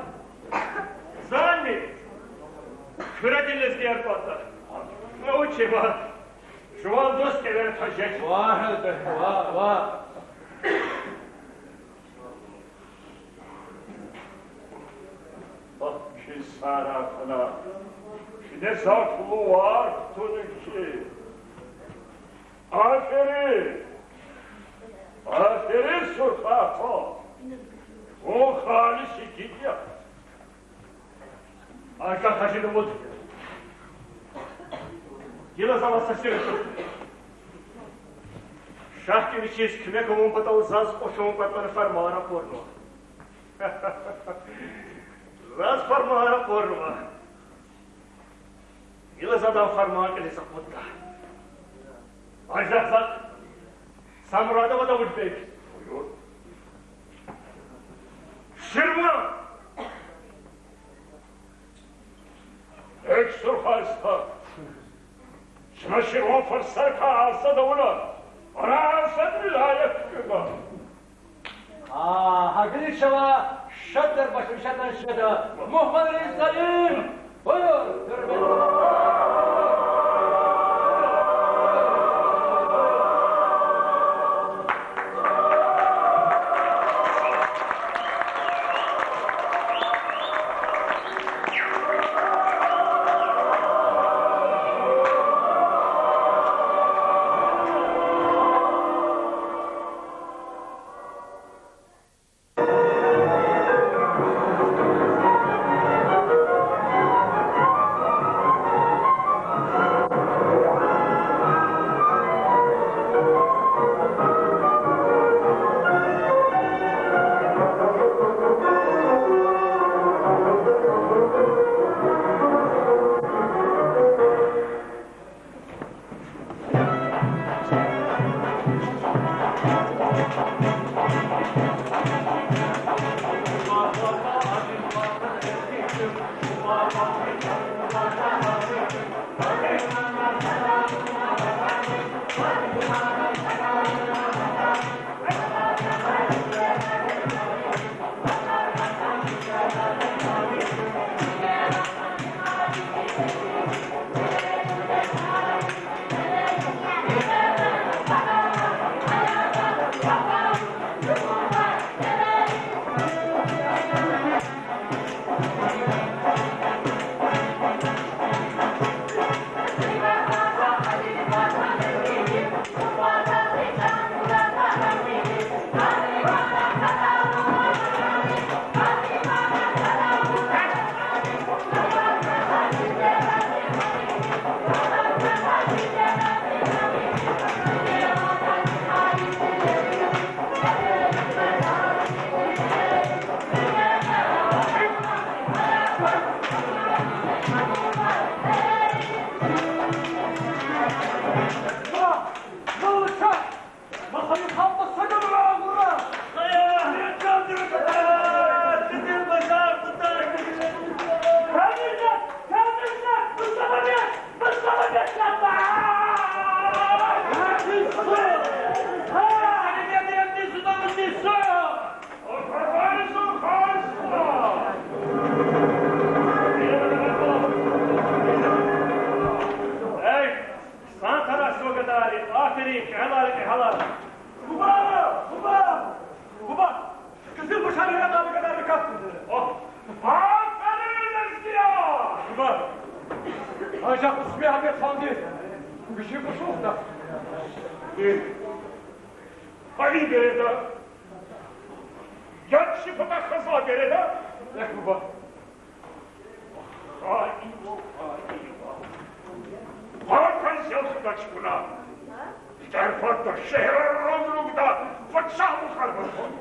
зани Куьредин лезгияр патал. Ва вучи ва? Жуван дуст кӀевера тежеч. Ва, гьелбетда, ва, ва. Ахпа чи сарахъна, чи не заф лувар кутуна хьи. Аферин! Аферин, Сурхай хан! Вун халис игит я. Анжах, Гьажи Давуд, гила за ваз са сир ачух. Шагьди вичиз куьмек авун патал заз къушун кӀватӀна фарман ракъурнава. Заз фарман ракъурнава. Гила за адан фарман кьилиз акъудда. Анжах за са мурад ава, Давудбек. Буюр. Ширван! Экв, Сурхай стха! Чна Ширван фарсайкьай арсад авуна, ана арсадвиляй куькӀуьда. А, гьа гиличава шаддар башун шадан шеда, мугьманриз салим! Буюр, гьуьрметлу! Эй, хъсан тарасув гадайри, аферин, кьегьалар, кьегьалар. Буба! Буба! Буба! Кизилбашари ракъарна гадайри капӀ. О! Аферин, лезгияр! Буба! Анжах Усмягьмет ханди вичин къушун хтана. Э, гьа и береда. Яд ши патахъ хьайи береда. Эхь, буба. Гьа ива, гьа ива. Гьа кас Елхда чпуна. Тарфатда, шегьерра ругда, пачагьлухар хьун.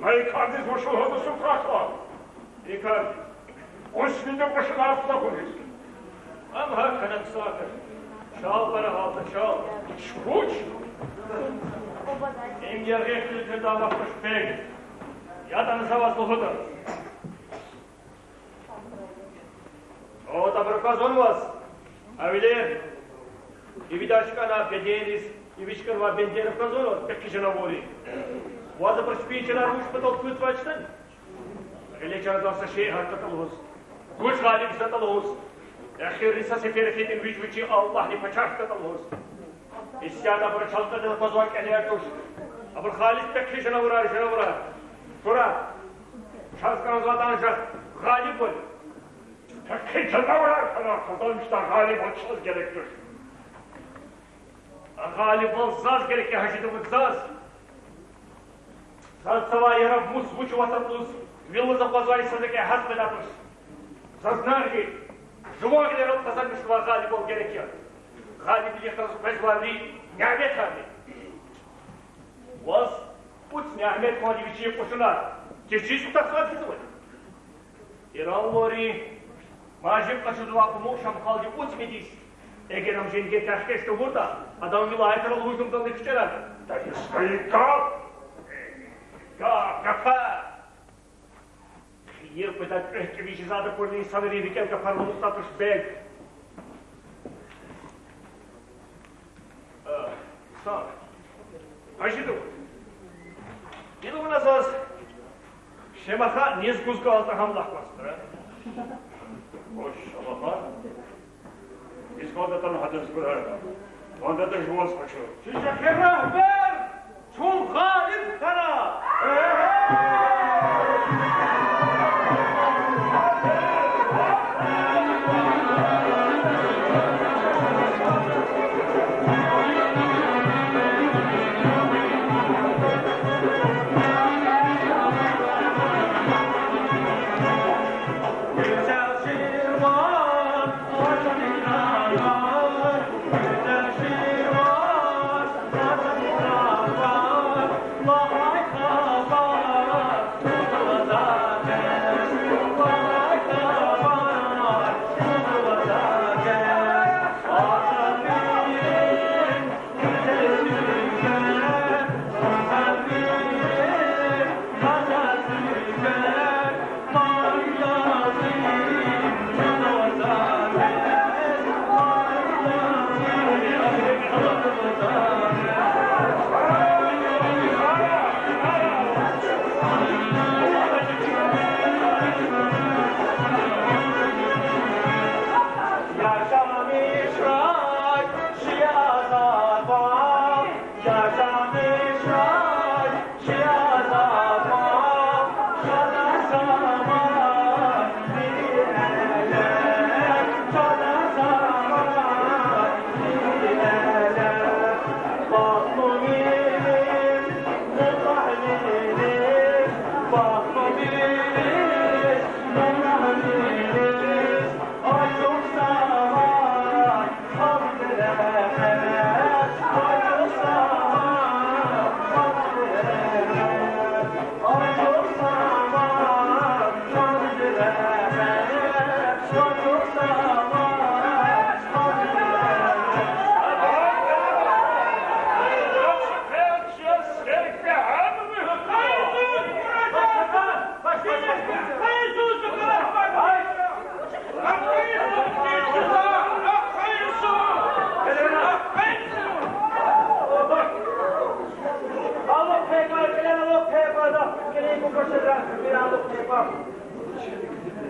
Гьа и кардиз вуч лугьуда, Сурхай хан? И кардиз. Кьуьзуьда къушунар хтахуниз. Ам гьакӀ хьана, хъсан хьи. Чал пара гьалда, чал. Чпуч? Им яргъи хьтин тирда амукьдач бег. ЯтӀани за ваз лугьуда. О, абур къазунваз, авилер, ивидач кӀана беденриз, ивич кӀанвай бендер къазунваз, пехъи жанавурри. Ваз абур чпин чанар вуч патал кузвачтан? Гъиле чандал са шей гьатдатӀа лугьуз, гуж гъалиб жедатӀа лугьуз, эхирни са сефер фидин вич вичин Аллагьдин пачагьдатӀа лугьуз. Исятда абур чал кьадар къвезвай кӀелер туш. Абур халис пехъи жанавурар, жанавурар. Тура, чаз кӀанзавайди анжах гъалибвал я. Пехъи жанавурар хьана къазанмишдай гъалибвал чаз герек туш. А гъалибвал заз герек я, Гьажи Давуд, заз. Заз цавай яраб мус вуч аватӀа лугьуз, вил лугьуз акъвазвай инсанрикай гьат къведай туш. Заз наргъи, жуван гъилерал къазанмишзавай гъалибвал герек я. Гъалибвилихъ галаз къвезвайди няметарни. Ваз пуд нямет квайди вичин кьушунар течиз кутахзавайди хьиз авач. Иранлури мажиб къачузвай Умур Шамхалди пуд мидис, эгер ам женгер тахкеш тавуртӀа, адан вилаятрал гьужумдални кичӀерарда. Дагъустандин гаф! Гаф, гафар! Хийир къведай кӀвеч чӀивиз жезвайди акурла, инсанрин рикӀел гафар амукьдай туш, бег. Э, са. Гьажи Давуд, гила вуна заз Шемаха низ гуз кӀантӀа гьам лагь кваз, тра. Хош, Шемаха. Низ кӀантӀа атана гьадаз гурай. КӀантӀа атана жуваз къачу. Чи чӀехи регьбер! Чун гъалиб хьана!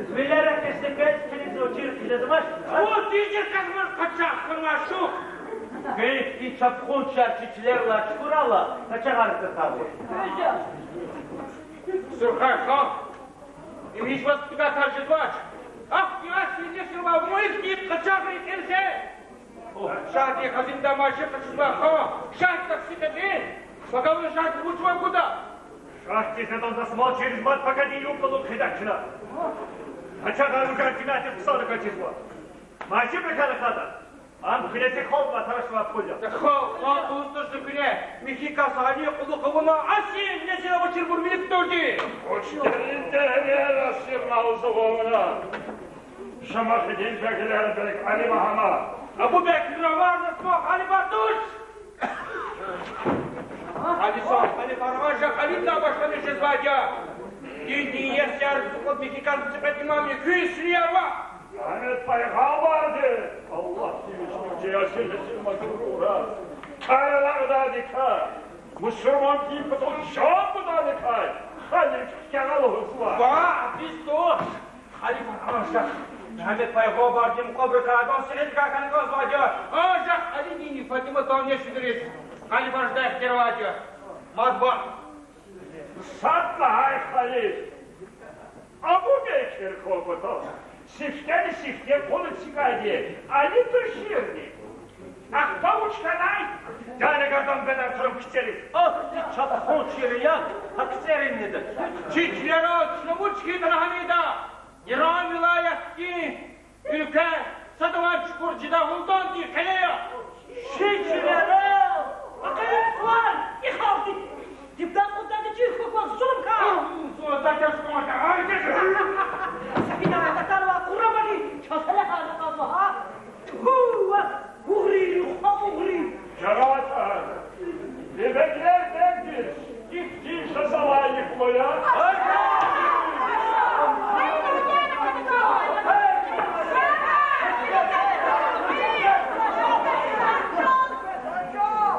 Вилера кесни пес килигзава, чир хъжезамач. О, дижир казман къачагъ хьанва шух. Гайифди чапхунчар чи чилерилай чукурайла, къачагъар хкатнава. Сурхай хан, им гьич ваз куьмекар жезвач. Ахьтин ас вилишрилай вун ихьтин къачагърин кӀелизе. Шагьдин хазиндай машин къачузвай хан, шагь таксикьди. Пагавни шагьди вуч ван гуда? Шагьдиз адан дасмал чириз мад пакадин юбкалу хъидач чна. Къачагъар вугар кимятиз хъсандаказ чизва. Мажибрикай рахада. Ам куьне зи халкь ва тарашвай пул я. Халкь, халкь лугьуз туш зи куьне. Михьи кас Али кьулухъ авуна, асил несил авачирбур вилик кутурди. Кьуч дерин дерияр асир налзавуна. Шамахидин беглер бек Али Магьамад. Абубекран варна смо Али Бардуш. Али сагъ, Али Баргъажа, Али Табашдани жезвайди я. Диндин иесияр, зукъуд Михьи кас, сифет имам, куьн сунияр ва Мугьаммед пайгъамбарди, Аллагьди вични яшин несил макрура. Кьаралардикай, мусурмандин патал жан гудадикай, халиф хкягъ лугьузва. Ва, пис туш. Халиф анжах Мугьаммед пайгъамбардин мукьвабурукай адан сигьетдикай хьана кӀанзавайди я. Анжах Алидинни Фатимадан несилриз халифар жедай ихтияр авайди я. Мад ваъ, сад лагьай халиф Абубекр хьун патал, сифтени-сифте къул эцигайди Али туширни? Ахпа вуч хьанай? Дани гардан бедар хьурай кицӀериз. Ах, чапхун чир я, гьа кицӀерин неда. Чи чилерал чна вуч хьайитӀа гьанида? Иран вилаятдин уьлкве садавай чукур жедай гьулдандин къеле я. Чи чилерал акьул сувар, и халкьди дибдан кьуддайди чир хьухь кваз зулум кар. Зулум кар, зулум кар. Сафинавай, Катарвай, Къурамани чаз гьеле гьарна кӀанзава, гьа? Тьфу, вугърийри, хва угърий! Жамаат, и беглер бегдиз ихьтин жаза лайих я?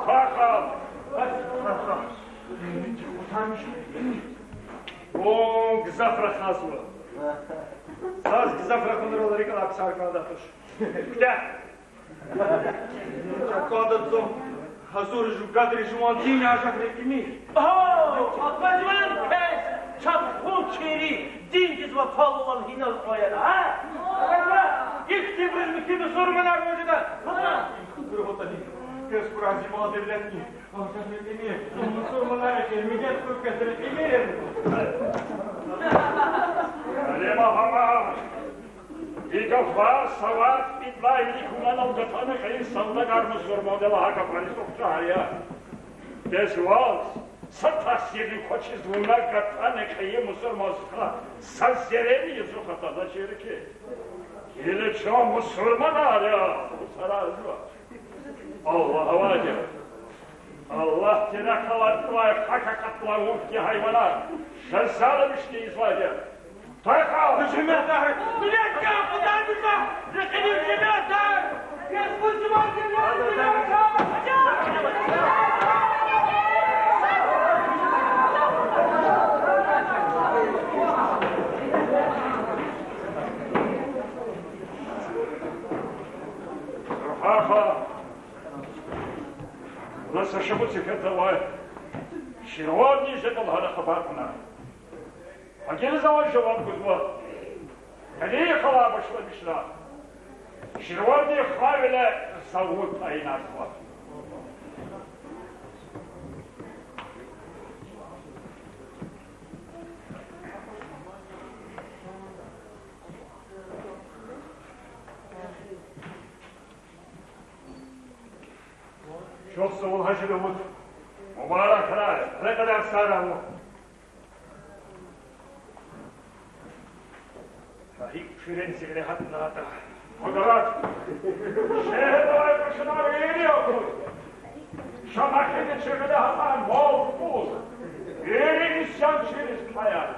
Пахал! Вун гзаф рахазва. Заз гзаф рахунрал рикӀелай писар кӀанда туш. Куьтягь! Чакада зун гьазур жув, гадри жуван дин яжагъ рекьимир. О, аквазван пес, чапхун чири, диндиз вафалувал гьинал къваяр, а? Ихьтинбуруз муькуь мусурманар вуж жеда? Ватан! Куьр ватани, квез хьурай зи мал-девлетни, яжагъ рекьимир, мусурманар рекьимир, миллет хьурай квез рекьимир. Алима гьама! И гафар савад идвай вилик вуна гатана кьейи савдагар мусурманди лагьай гафариз ухшар я. Бес ваз са тахсирни квачиз вуна гатана кьейи мусурман стха са зеррени язух атаначир хьи. Гила чун мусурманар я, мусурманар я. Аллагь авайди я. Аллагьди ракъалатнавай хак акъатнавай вун хьтин гьайванар жаза ала вишни ийизвайди я. Тахал! Жемятар! Миллет я, Худай буса! Рекьинин жемятар! Кесбур жуван жемятар! Рухаха! Вуна са шумуд сеферда авай Ширванидин жеда лагьана хабар кьуна. Гьа гила завай жаваб гузва. Гьеле халай башламишна. Ширванидин хвавиле завут айназва. Чухсагъул, Гьажи Давуд. Мубаракрай, рекьедар сагърай вун. Гьа гьикӀ фиренцигъли гьатнатӀа. Квадрат. Шегьердилай къачунар вири акур. Шамахиди чуьгуьда гьатӀан мал-пул. Вири исянчийриз кьаяр.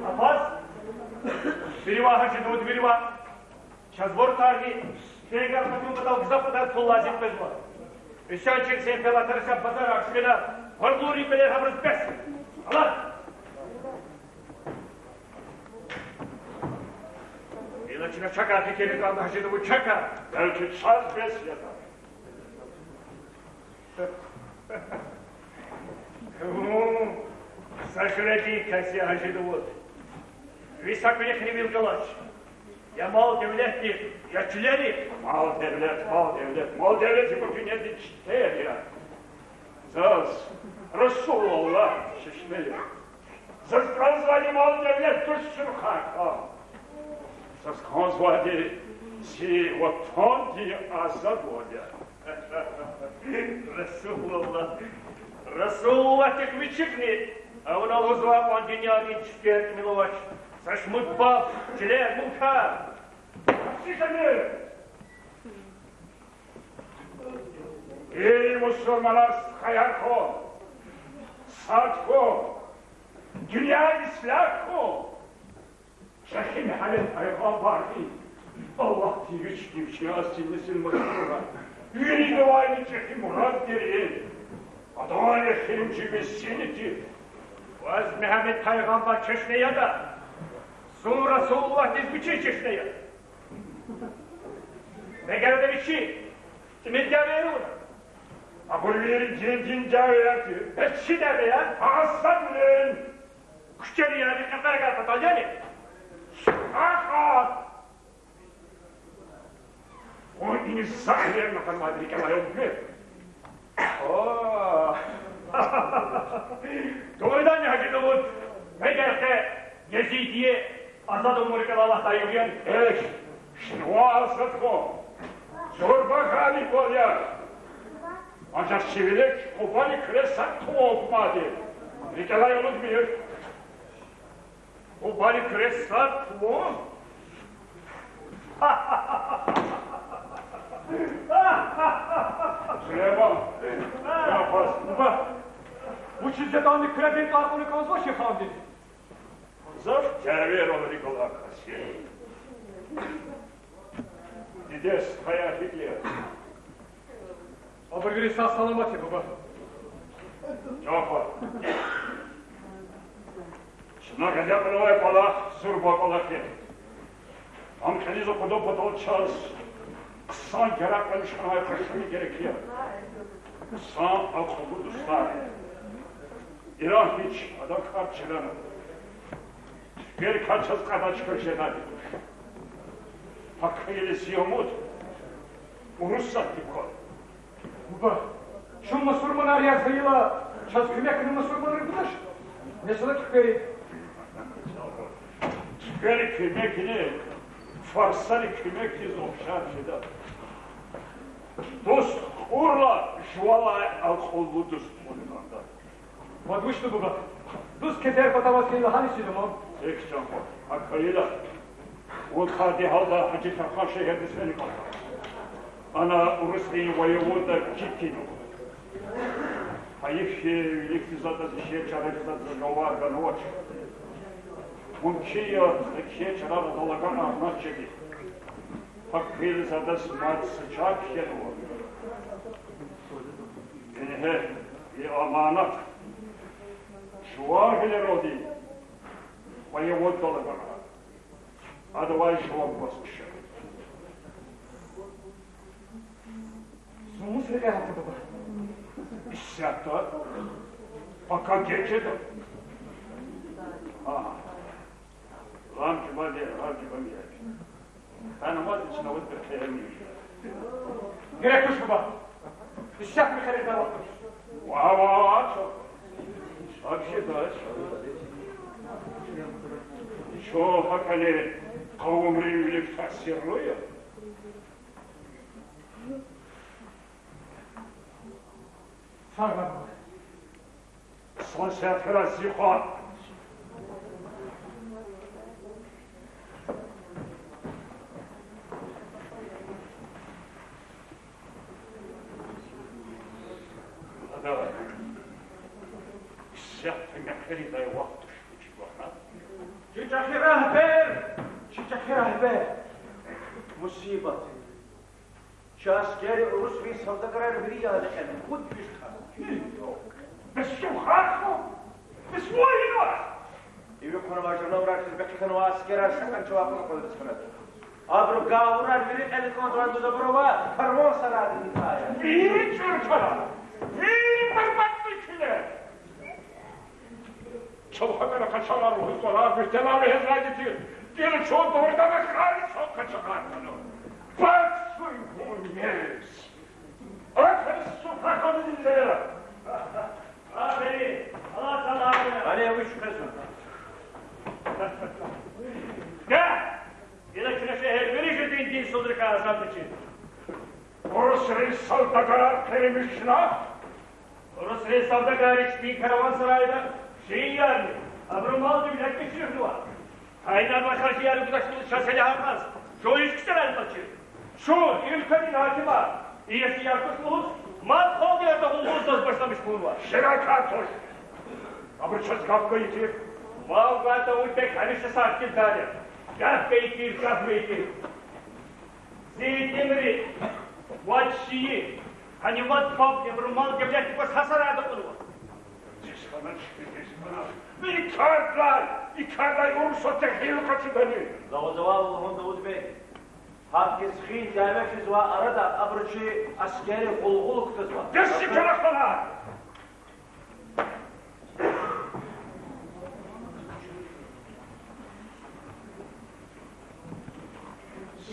Аббас. Вири ваъ, Гьажи Давуд, вири ваъ. Чаз варутарни, фейгар хатун патал гзаф кьадар пул лазим къвезва. Исянчийрин пелатара са базар аксгъина, варлурин пелер гьабуруз бес. Алад! Ина чна чакай фикирни кӀанда, Гьажи Давуд, чакай. Белки чаз бес ятӀа. Гьу, са хиведин кас я, Гьажи Давуд. Ви са кӀвалихни вил галач. Я мал-девлетдихъ, я чилерихъ. Мал-девлет, мал-девлет, мал-девлет ибур дуьньядин четер я. Заз Расулуллагь чешне я. Заз кӀанзавайди мал-девлет туш, Сурхай хан. Заз кӀанзавайди Зи ватанди азадвал я. Расулуллагь, Расулуллагьдихъ вичикни, а вуна лугьузвай кьван дуьньядин чкер тӀимил авач, са шумуд паб, чилер, мулкар. Эй, мусурманар, стхаяр хьун, сад хьун, дуьнья ислягь хьун. Чехи Мегьамед пайгъамбарди Аллагьди вични вичин асил несил машгьур авай, виридавайни чӀехи мурад тир. Адан эхиримжи весият тир. Ваз Мегьамед пайгъамбар чешне ятӀа, зун Расулуллагьдиз вичиз чешне я. Мегер ада вичи тӀимил дяве авуна. Абур вири диндин дявеяр тир. Бес чи дявеяр? Асадвилин куьчериярни къекъверагар патал яни? Ахат! Вун инсанвилерни хьанвайди рикӀелай алудмир. О! Дугъриданни, Гьажи Давуд, мегер къе Езидиди азад авун рикӀелай алатдай я вун? Эхь, Ширван азад хьун, зурба гъалибвал я. Анжах чи вилик Къубадин куьре сад хъувун кумади рикӀелай алудмир. Къубадин куьре сад хъувун? Сулейман, я хваз. Буба, вучиз ятӀани куьредин тӀвар кьуна кӀанзавач хандиз? Зав дявейрал рикӀ алай кас я. Диде, стхаяр гьикӀ я? Абур вири сагъ-саламат я, буба. Жафар, чна гъиле кьунвай кӀвалах зурба кӀвалах я. Ам кьилиз акъудун патал чаз хъсан яракь хьанвай къашуни герек я. Хъсан акьуллу дустар. Иран гьич адан кар чрана. Туькверикай чаз кьадач хьи жедайди туш. ГьакӀ хьайила зи умуд урусатди квай. Буба, чун мусурманар яз хьайила, чаз куьмекни мусурманри гудач? Месела, туьквери. Туьквери куьмекни фарсари куьмекдиз ухшар жеда. Дуст кьурла, жувалай акьуллу дуст кьуна кӀанда. Вад вучда, буба? Дуст кефер патал хьайила гьаниз фида ман? Эхь, чан хва, гьакӀ хьайила, вун тади гьалда Гьажи Тархан шегьердиз фена кӀанда. Ана урусрин воевода Китин ава. Гьайиф хьи, виликди за адаз кхьей чара жезвай жаваб ганвач. Мумкин я, за кхьей чарар адал агакьарнач жеди. ГьакӀ хьайила за адаз мад са чара кхьенва. Ингье, и аманат жуван гъилералди воеводадал агакьара. Адавай жаваб ваз куьшера. Зун вуч рекье гьатда, буба? Исятда, пока геж жеда. Агь, лам жуван я, лам жуван я. Танмаз ична ваз бир херен я. Герек туш, буба. Исятда херендай вахт туш. Ва, ва, ва, чо. Вообще, да, чо. Чо гьакӀани къавумрин вилик таъсирлу я. Сагърай, буба. Сан сятхуьрай зи хва. Ада исятда мехъеридай вахт туш, вучиз лагьайтӀа чи чӀехи регьбер, чи чӀехи регьбер. Мусибат. Чи аскерри урусрин савдагарар вири яна рекье, пуд виш кас. Бес чун хьар хьун, бес вун инвай. Иви хъванвай жанавурар хьиз бехъ хьанвай аскерар са кӀан чавай кьулухъ кьван рискана. Абуру гавурар вири кьел кӀанзавай дуьз абур ава, карван сарайдин тай. Вири чӀуру кара, вири барбатӀ куьне. Чун гьакӀана къачагъар лугьуз тӀвар, биртӀелай лугьузвайди тир. Гила чун дугъриданни хьайила чун къачагъар хьана. Бацуй вун мез. Акъваз, супра хьанвидиз. Аферин, Аллагь таала. Гьана вуч хъсан. Гьа! Гила чна шегьер вири жуьредин динсузрихъ Савдагар Керимишна. Урусрин савдагарри чпин караван-сарайда шейэрни, абурун мал-девлетни чуьхведа. Гьа инал хажияр гудачтун чаз гьеле гьакъаз, чун и ксарар ачир. Чун, и уьлкведин гьакимар, и яшияр куш лугьуз, мад халкьдин ятагъун гъуз башламиш хьанва. Ширакатуш. Абуру чаз гаф гайитир. Мал гвай Давуд-бек гьамиша сагъ тир, Талия. Гаф гайитир, гаф гайитир. Зи итимри, вад шиир, гьаниз вад халкьдин, абурун мал-девлетни кваз гьа сарайда кьунва. Зи хана чпи, зи хана. И кардилай, и кардилай Урусатдин гъил къачудани? За ваз ваъ лугьун, Давуд-бек. Гьахьтин хин дяве физвай арада абуру чи аскеррин къулгъула кутазва. Дестикара хана!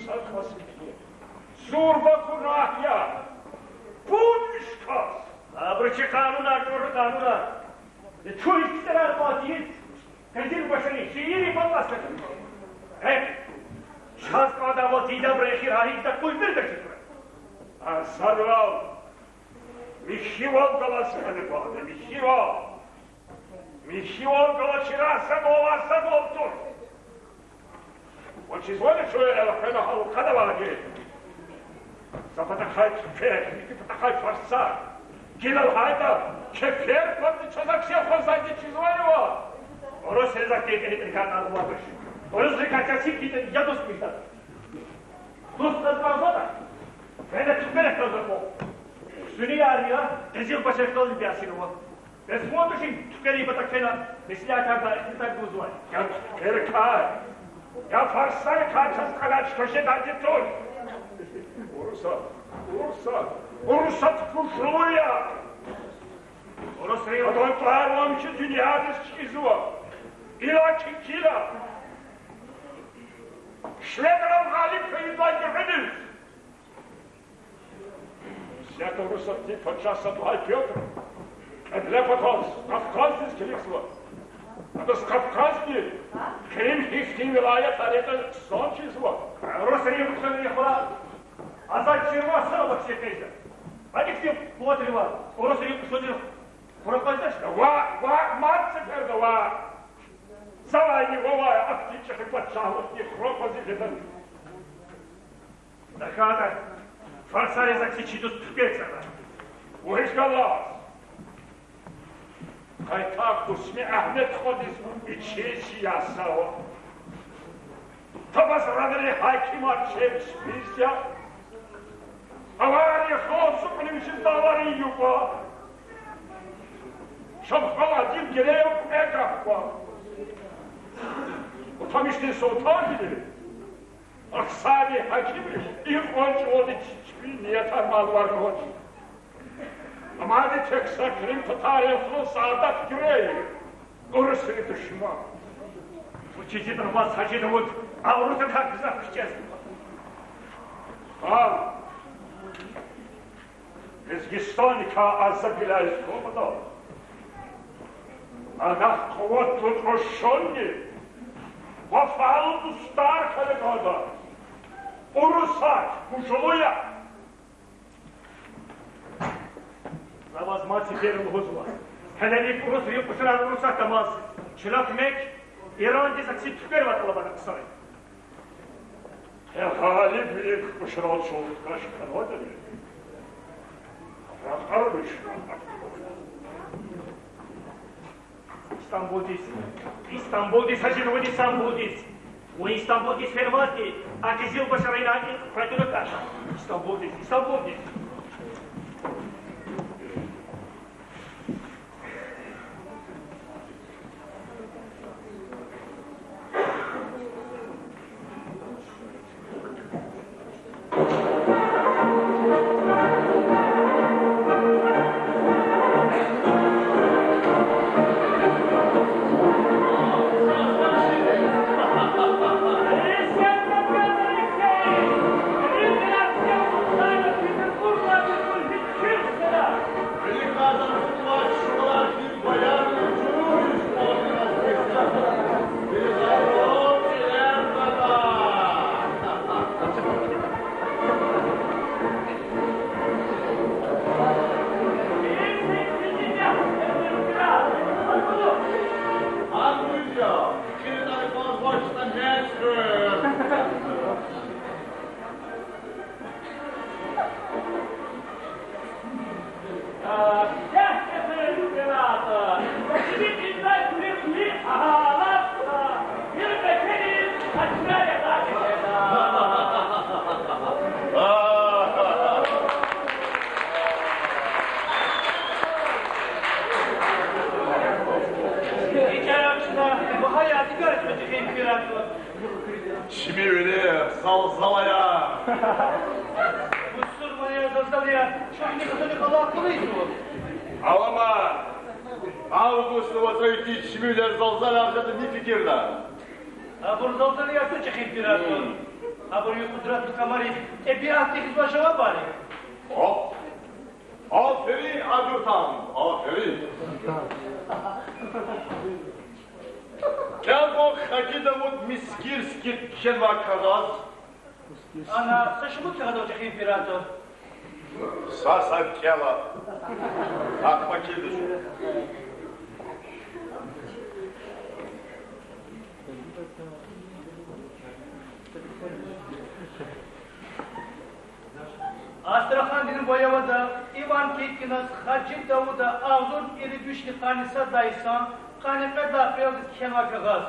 Са кас, зурба кьунагь я. Пуд виш кас. Абуру чи къанунар, чӀуру къанунар. Э, чун и ксарар кӀватӀ ийиз, къизилбашарин шииррин патав катуна. Э, чаз кӀанда ваз ийидайбурун эхир гьа гьикӀ такуй мирда чизва. Асарвал, михьивал галаз кӀани кӀвалда, михьивал. Михьивал галаз чирагъ садвал, садвал туш. Ва чизвани чун элкъвена гьалкъадавайди? Са патахъай туьквер, михьи патахъай фарсар. Гила лагьайтӀа, кефер кватӀни чаз акси хуьзвайди чизвани ваз? Урусризахъ текӀерикай кӀанзавач. Урусрикай касиб хьайитӀани я дуст михьда. Дуст кьаз кӀанзаватӀа, вена туькверихъ кӀанзава. Куьсуьни армия къизилбашарихъ галаз бязинва. Бес вун тушни туькверин патахъ фена меслятарда ихтилатар гузвай? Я туькверикай, я фарсарикай чаз кьанач кашедайди туш. Урусат, Урусат, Урусат гужлу я. Урусри адан тӀвар вамчи дуьньядиз чизва. Иллаки гила шведрал гъалиб хьайизвай гуьгъуьниз. Свято-Урусатдин пачагь сад лагьай Пётр Кьиблепатал Кавказдиз килигзава. Адаз Кавказни Крым гьихьтин вилаятар ятӀа хъсан чизва. Урусрин кьуьзуьнрин хура азад чирвал санал акси хъийизва. Гьа ихьтин къуватривай урусрин кьуьзуьнрин хура къвезвач. Ваъ, ваъ, мад сеферда ваъ. Завайни вавай ахьтин чӀехи пачагьлугъдин хура къваз жеда. ТахьайтӀа фарсариз акси чи дуст туьквер цӀарда. Вучиз галаз? Къайта Кусми Агьмед хвадиз вичин сиясава. Табасаранрин гьакимар чеб спизя. Авария хал сукъни вичиз дагъларин юкьва. Шамхал Адил Гереев кьве гахва. Утамишдин султан гьили, Ахсайдин гьакимри и кьван чӀавалди чпин ниятар малвар авач. Амма тек са крим татаррин хлу Саадат Гюреев, урусрин душман. Вучиз ятӀа ваз, Гьажи Давуд, а урусрикай гзаф кичӀезва? Гьа, Лезгистаникай аза гилаиз кумада, адахъ къуватлу кьушунни вафалу дустар хьана кӀанда. Урусат гужлу я. За ваз мад сефер лугьузва. Гьелелиг урусрин кьушунар Урусатда амаз, чна куьмек Ирандиз акси туькверивай тӀалабна ксари. Гьелелиг кьушунрал чун каш хьанватӀани, ракьармиш. Истамбулдиз, Истамбулдиз, Гьажи Давуд, Истамбулдиз. Вун Истамбулдиз ферматӀи, а къизилбашарин акӀ кьве туна каш. Истамбулдиз, Истамбулдиз. Чими вилер залзалаяр. Мусурманар залзалаяр, чун ни хатуни халакъ кулизва. Алама, август вацӀайди чими вилер залзалаяр жеда, ни фикирда? Абур залзалаяр ту, чӀехи император. Абур ви къудратдин камари, тӀебиатдихъ ийизвай жавабар я. О, аферин, Адуртан, аферин. КӀел кван, Хаджи Давуд, мискирский кхьенвай кагъаз. Ана са шумуд кагъаз ава, чӀехи император? Са, са кӀела. Ахпа килигиз. Астрахандин воевода Иван Кикиназ Хаджи Давуда агъзурни ирид вишни къанни сад лагьай йисан къанни кьвед лагьай апрелдиз кхьенвай кагъаз.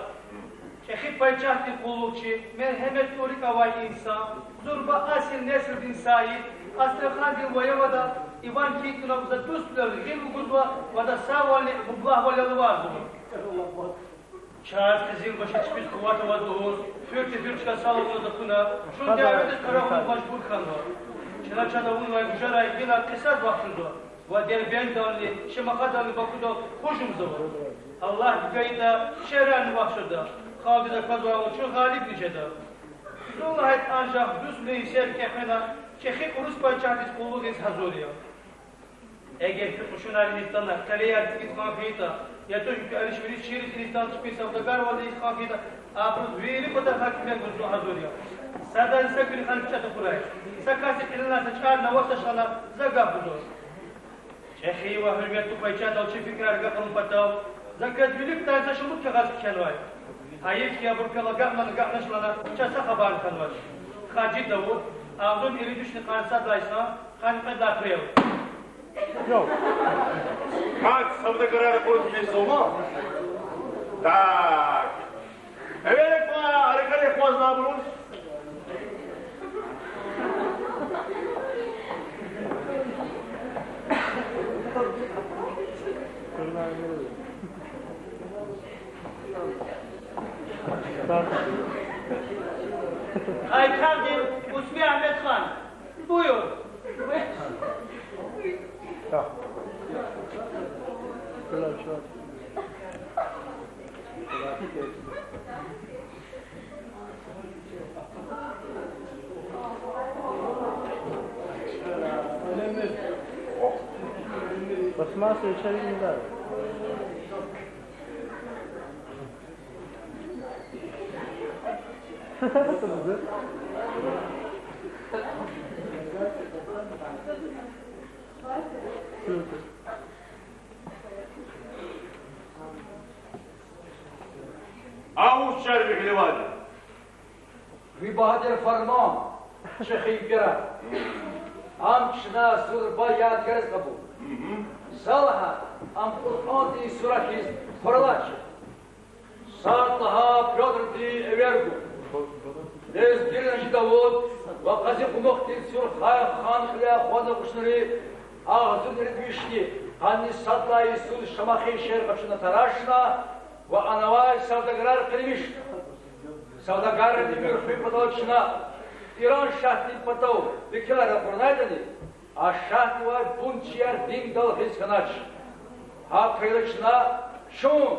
ЧӀехи пайчагьдин къуллугъчи, мергьемет, тӀварукай авай инсан, зурба асил несилдин саиб, Астрахандин воевода Иван Кикиназ за дуствилелди гъил вугузва ва адаз сагъвални мублагьвал ялварзава. Чаз къизилбаши чпиз къуват аваз лугьуз, фуьрти-фуьр чкадал сад авуна, чун дяведиз къарагъуна мажбур хьанва. Чна чаз авунвай гужарай гила кьисас вахчузва ва Дербентдални, Шемахадални Бакудал гьужумзава. Аллагьди гайитӀа, шерарни вахчуда, халкьдиз аквазвайвал чун гъалибни жеда. Зун лагьайтӀа, анжах дуствилин гьиссер кӀевена, чӀехи урус пайчагьдиз къуллугъиз гьазур я. Эгер куь кьушунар инихъ атана, къелеяр дигит кьван хьайитӀа, я тушни куь алишвериш шиириз инихъ атана, чпин савдагарвални ийиз кьван хьайитӀа, абуруз вири патахъай куьмек гуз зун гьазур я. Садазни са куьруь хьана кичӀе тахьурай. Са касди кьилинай са чӀар навас ачухна, за гаф гузва. ЧӀехи ва гьуьрметлу пайчагьдал чи фикирар агакьарун патал, за квез виликдай са шумуд кагъаз кхьенвай. Гьайиф хьи, абур квел агакьна, агакьнач лагьана, чаз са хабарни хьанвач. Хаджи Давуд, агъзурни ирид вишни къанни сад лагьай йисан къанни кьвед лагьай апрел. Гьа, савдагарар акъудиз мез ама. Так. Эвел кван, рекье акъвазнавайбуруз. Къайтарди Усми Агьмедхан. Буюр. Пластмассовый чайник не надо. Агъуз чар вегьиливайди. Ви багьа тир фарман, чӀехи император. Ам чна зурба ядигариз кьабулна. За лагьай, ам Къуръандин сура хьиз хуралай чир. Сад лагьай Пётрдин эвер гун. Лезгийрин Гьажи Давуд ва Къази Къумухдин Сурхай хан кьиляй акъвазнавай кьушунри агъзурни ирид вишни къанни сад лагьай йисуз Шамахин шегьер къачуна тарашна ва анавай савдагарар къирмишна. Савдагаррин гуьгъуьн хуьн патал чна Иран шагьдин патав векилар ракъурнайтӀани, а шагьдивай бунтчияр диндал гъиз хьанач. ГьакӀ хьайила чна чун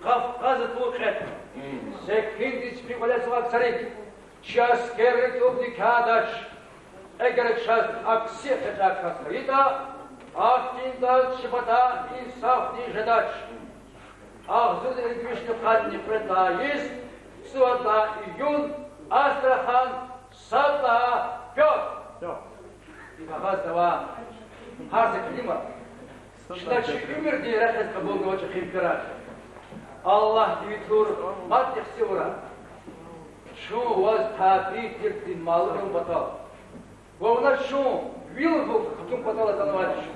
Кавказ атун кьетӀна. Секиндиз чпин кӀвале цавай царик, чи аскерри тӀуб никадач. Эгер чаз акси экъечӀай кас хьайитӀа, ахьтиндаз чи патай инсафни жедач. Агъзурни ирид вишни къанни кьвед лагьай йис, цӀувад лагьай июнь, Астрахан, сад лагьай Пётр. И кагъаз ава гьар са келима. Чна чи уьмуьрдин рехъ яз кьабулнава, чӀехи император. Аллагьди ви тур мад ихтилатар. Чун ваз табий тирди малум патал ва вуна чун вил хьухь кутун патал атанвайди чун.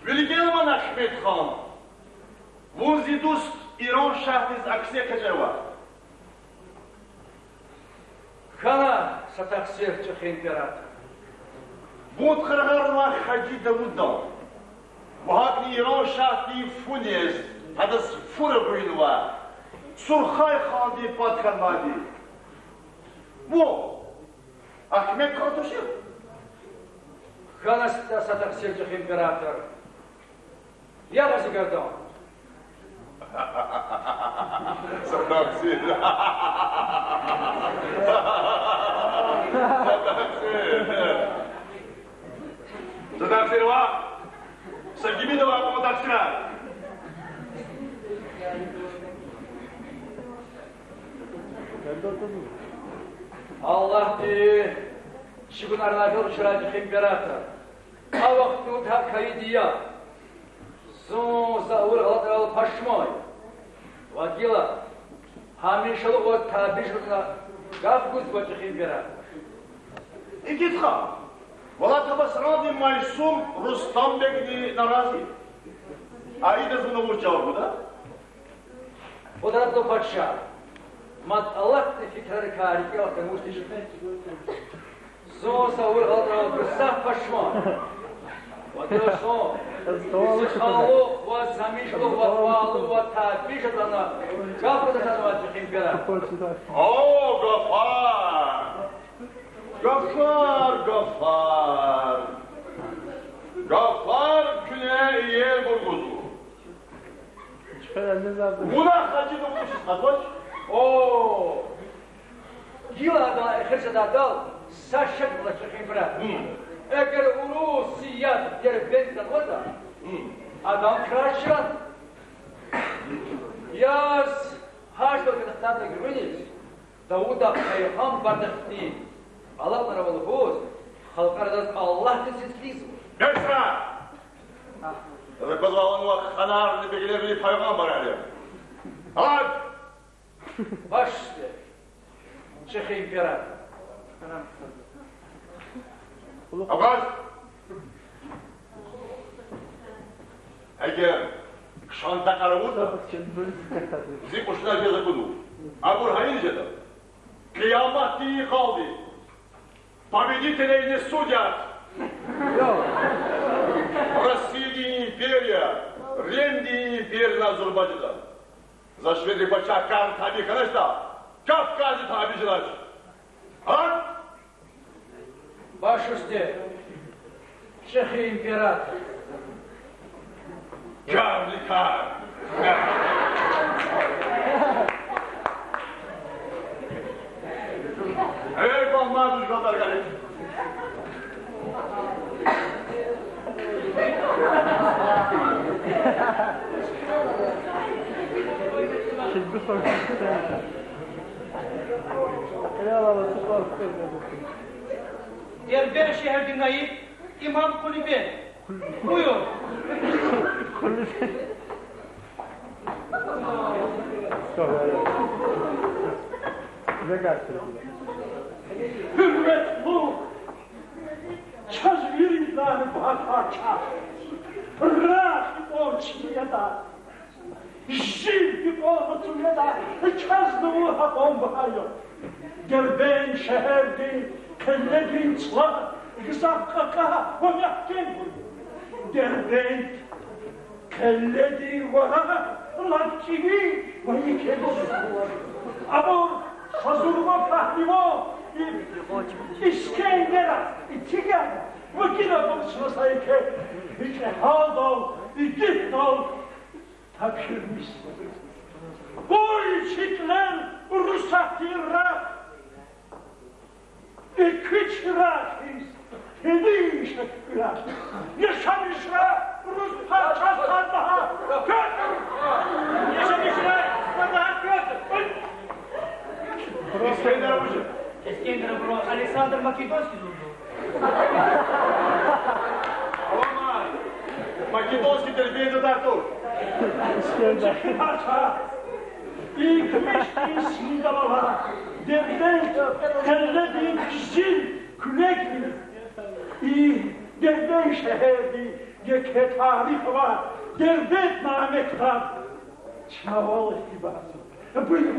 Виликел ман, Ахмед хан, вун зи дуст Иран шагьдиз акси экъечӀайвал. Хьана са тахсир, чӀехи император. Бунт къарагъарнавай Хажи Давудал ва гьакӀни Иран шагьдин фу нез, гьадаз фу регъуьнавай Сурхай хандин пад хьанвайди. Вун Ахмед хан тушир? Хьана са тахсир, чӀехи император. Ягъиз и гардан. Са тахсир. Са тахсир. Са тахсир ва са гимидавай кьван тахсирар. Аллагьди чигунарнавал чурай, чӀехи император. А вахтунда гьакӀ хьайиди я. Зун за авур гъалатӀрал пашман я. Ва гила гьамишалугъ ваз табий жедатӀа гаф гузва, чӀехи император. Игит хан, валай Табасарандин майсум Рустамбегни нарази я. А идаз вуна вуч жаваб гуда? Къудратлу пачагь, мад алатна фикирарикай рикӀел хкана вуч тежеда? Зун за авур гъалатӀрал гзаф пашман я. Ва гила зун зи халу ва замишлу ва валу ва табий жедатӀа гаф гуз атанва, чӀехи император. О, гафар! Гафар, гафар! Гафар куьне иербур гузва. Вуна хажидав вучиз хкажзавач? О, гила адан эхир жедайдал са шак авач, чӀехи император. Эгер Урусият Дербент ганватӀа, адан крар чран. Яз гьаждал кӀватӀ хтанвай гуьгъуьниз Давуда пайгъамбардихъни алакьарнава лугьуз, халкьари адаз Аллагьдиз сес килигзава. Бес ая! Адаз аквазвай ханарни беглерни пайгъамбарар я. Алад! Баш уьстеда, чӀехи император. Абаз! Эгер кшан такьар авуртӀа, зи кьушунар бес акуна. Абур гьайиди жеда? Къияматдин йикъалди. Победителей не судят. Россиядин империя Римдин империядилай зурба жеда. За шведри пачагь Карл табий хьаначтӀа, Кавказни табий жедач. Гьа? Баш уьстеда, чӀехи император. Карликар. Эй, балмадуш гадар галет. Дербент шегьердин наиб имам Къулибек. Буюр. Гьуьрметлу, чаз виридалайни багьа чахъ, рагъ кьван чилел ятӀа, жив гьикьван мацун ятӀа, чаз лугьун гьакьван багьа я. Дербент шегьердин къелледин цлар гзаф кьакьан ва мягькем я. Дербент къелледин варагъ лап кӀеви ва еке я. Абур хазурвал пагьливан Искендера эцигна ва гила абур чна са еке викӀегьалдал, игитдал тапшурмишзава. Къуй чи кьилел урусатдин рагъ, экуь чирагъ хьиз, гьеле шакура. Яшамиш жеда урус пачагьдин лагьай Пётр! Яшамиш жеда лагьай Пётр! Искендер вуж я? Искендер абуру Александр Македонский лугьузва. Аламай, Македонский Дербентда туш. Пачагь, и куьмешдин симдал алай Дербент къелледин къизил куьлегни, и Дербент шегьердин еке тарих авай Дербент наме кьатӀ чна вал гьибарзава. Буюр.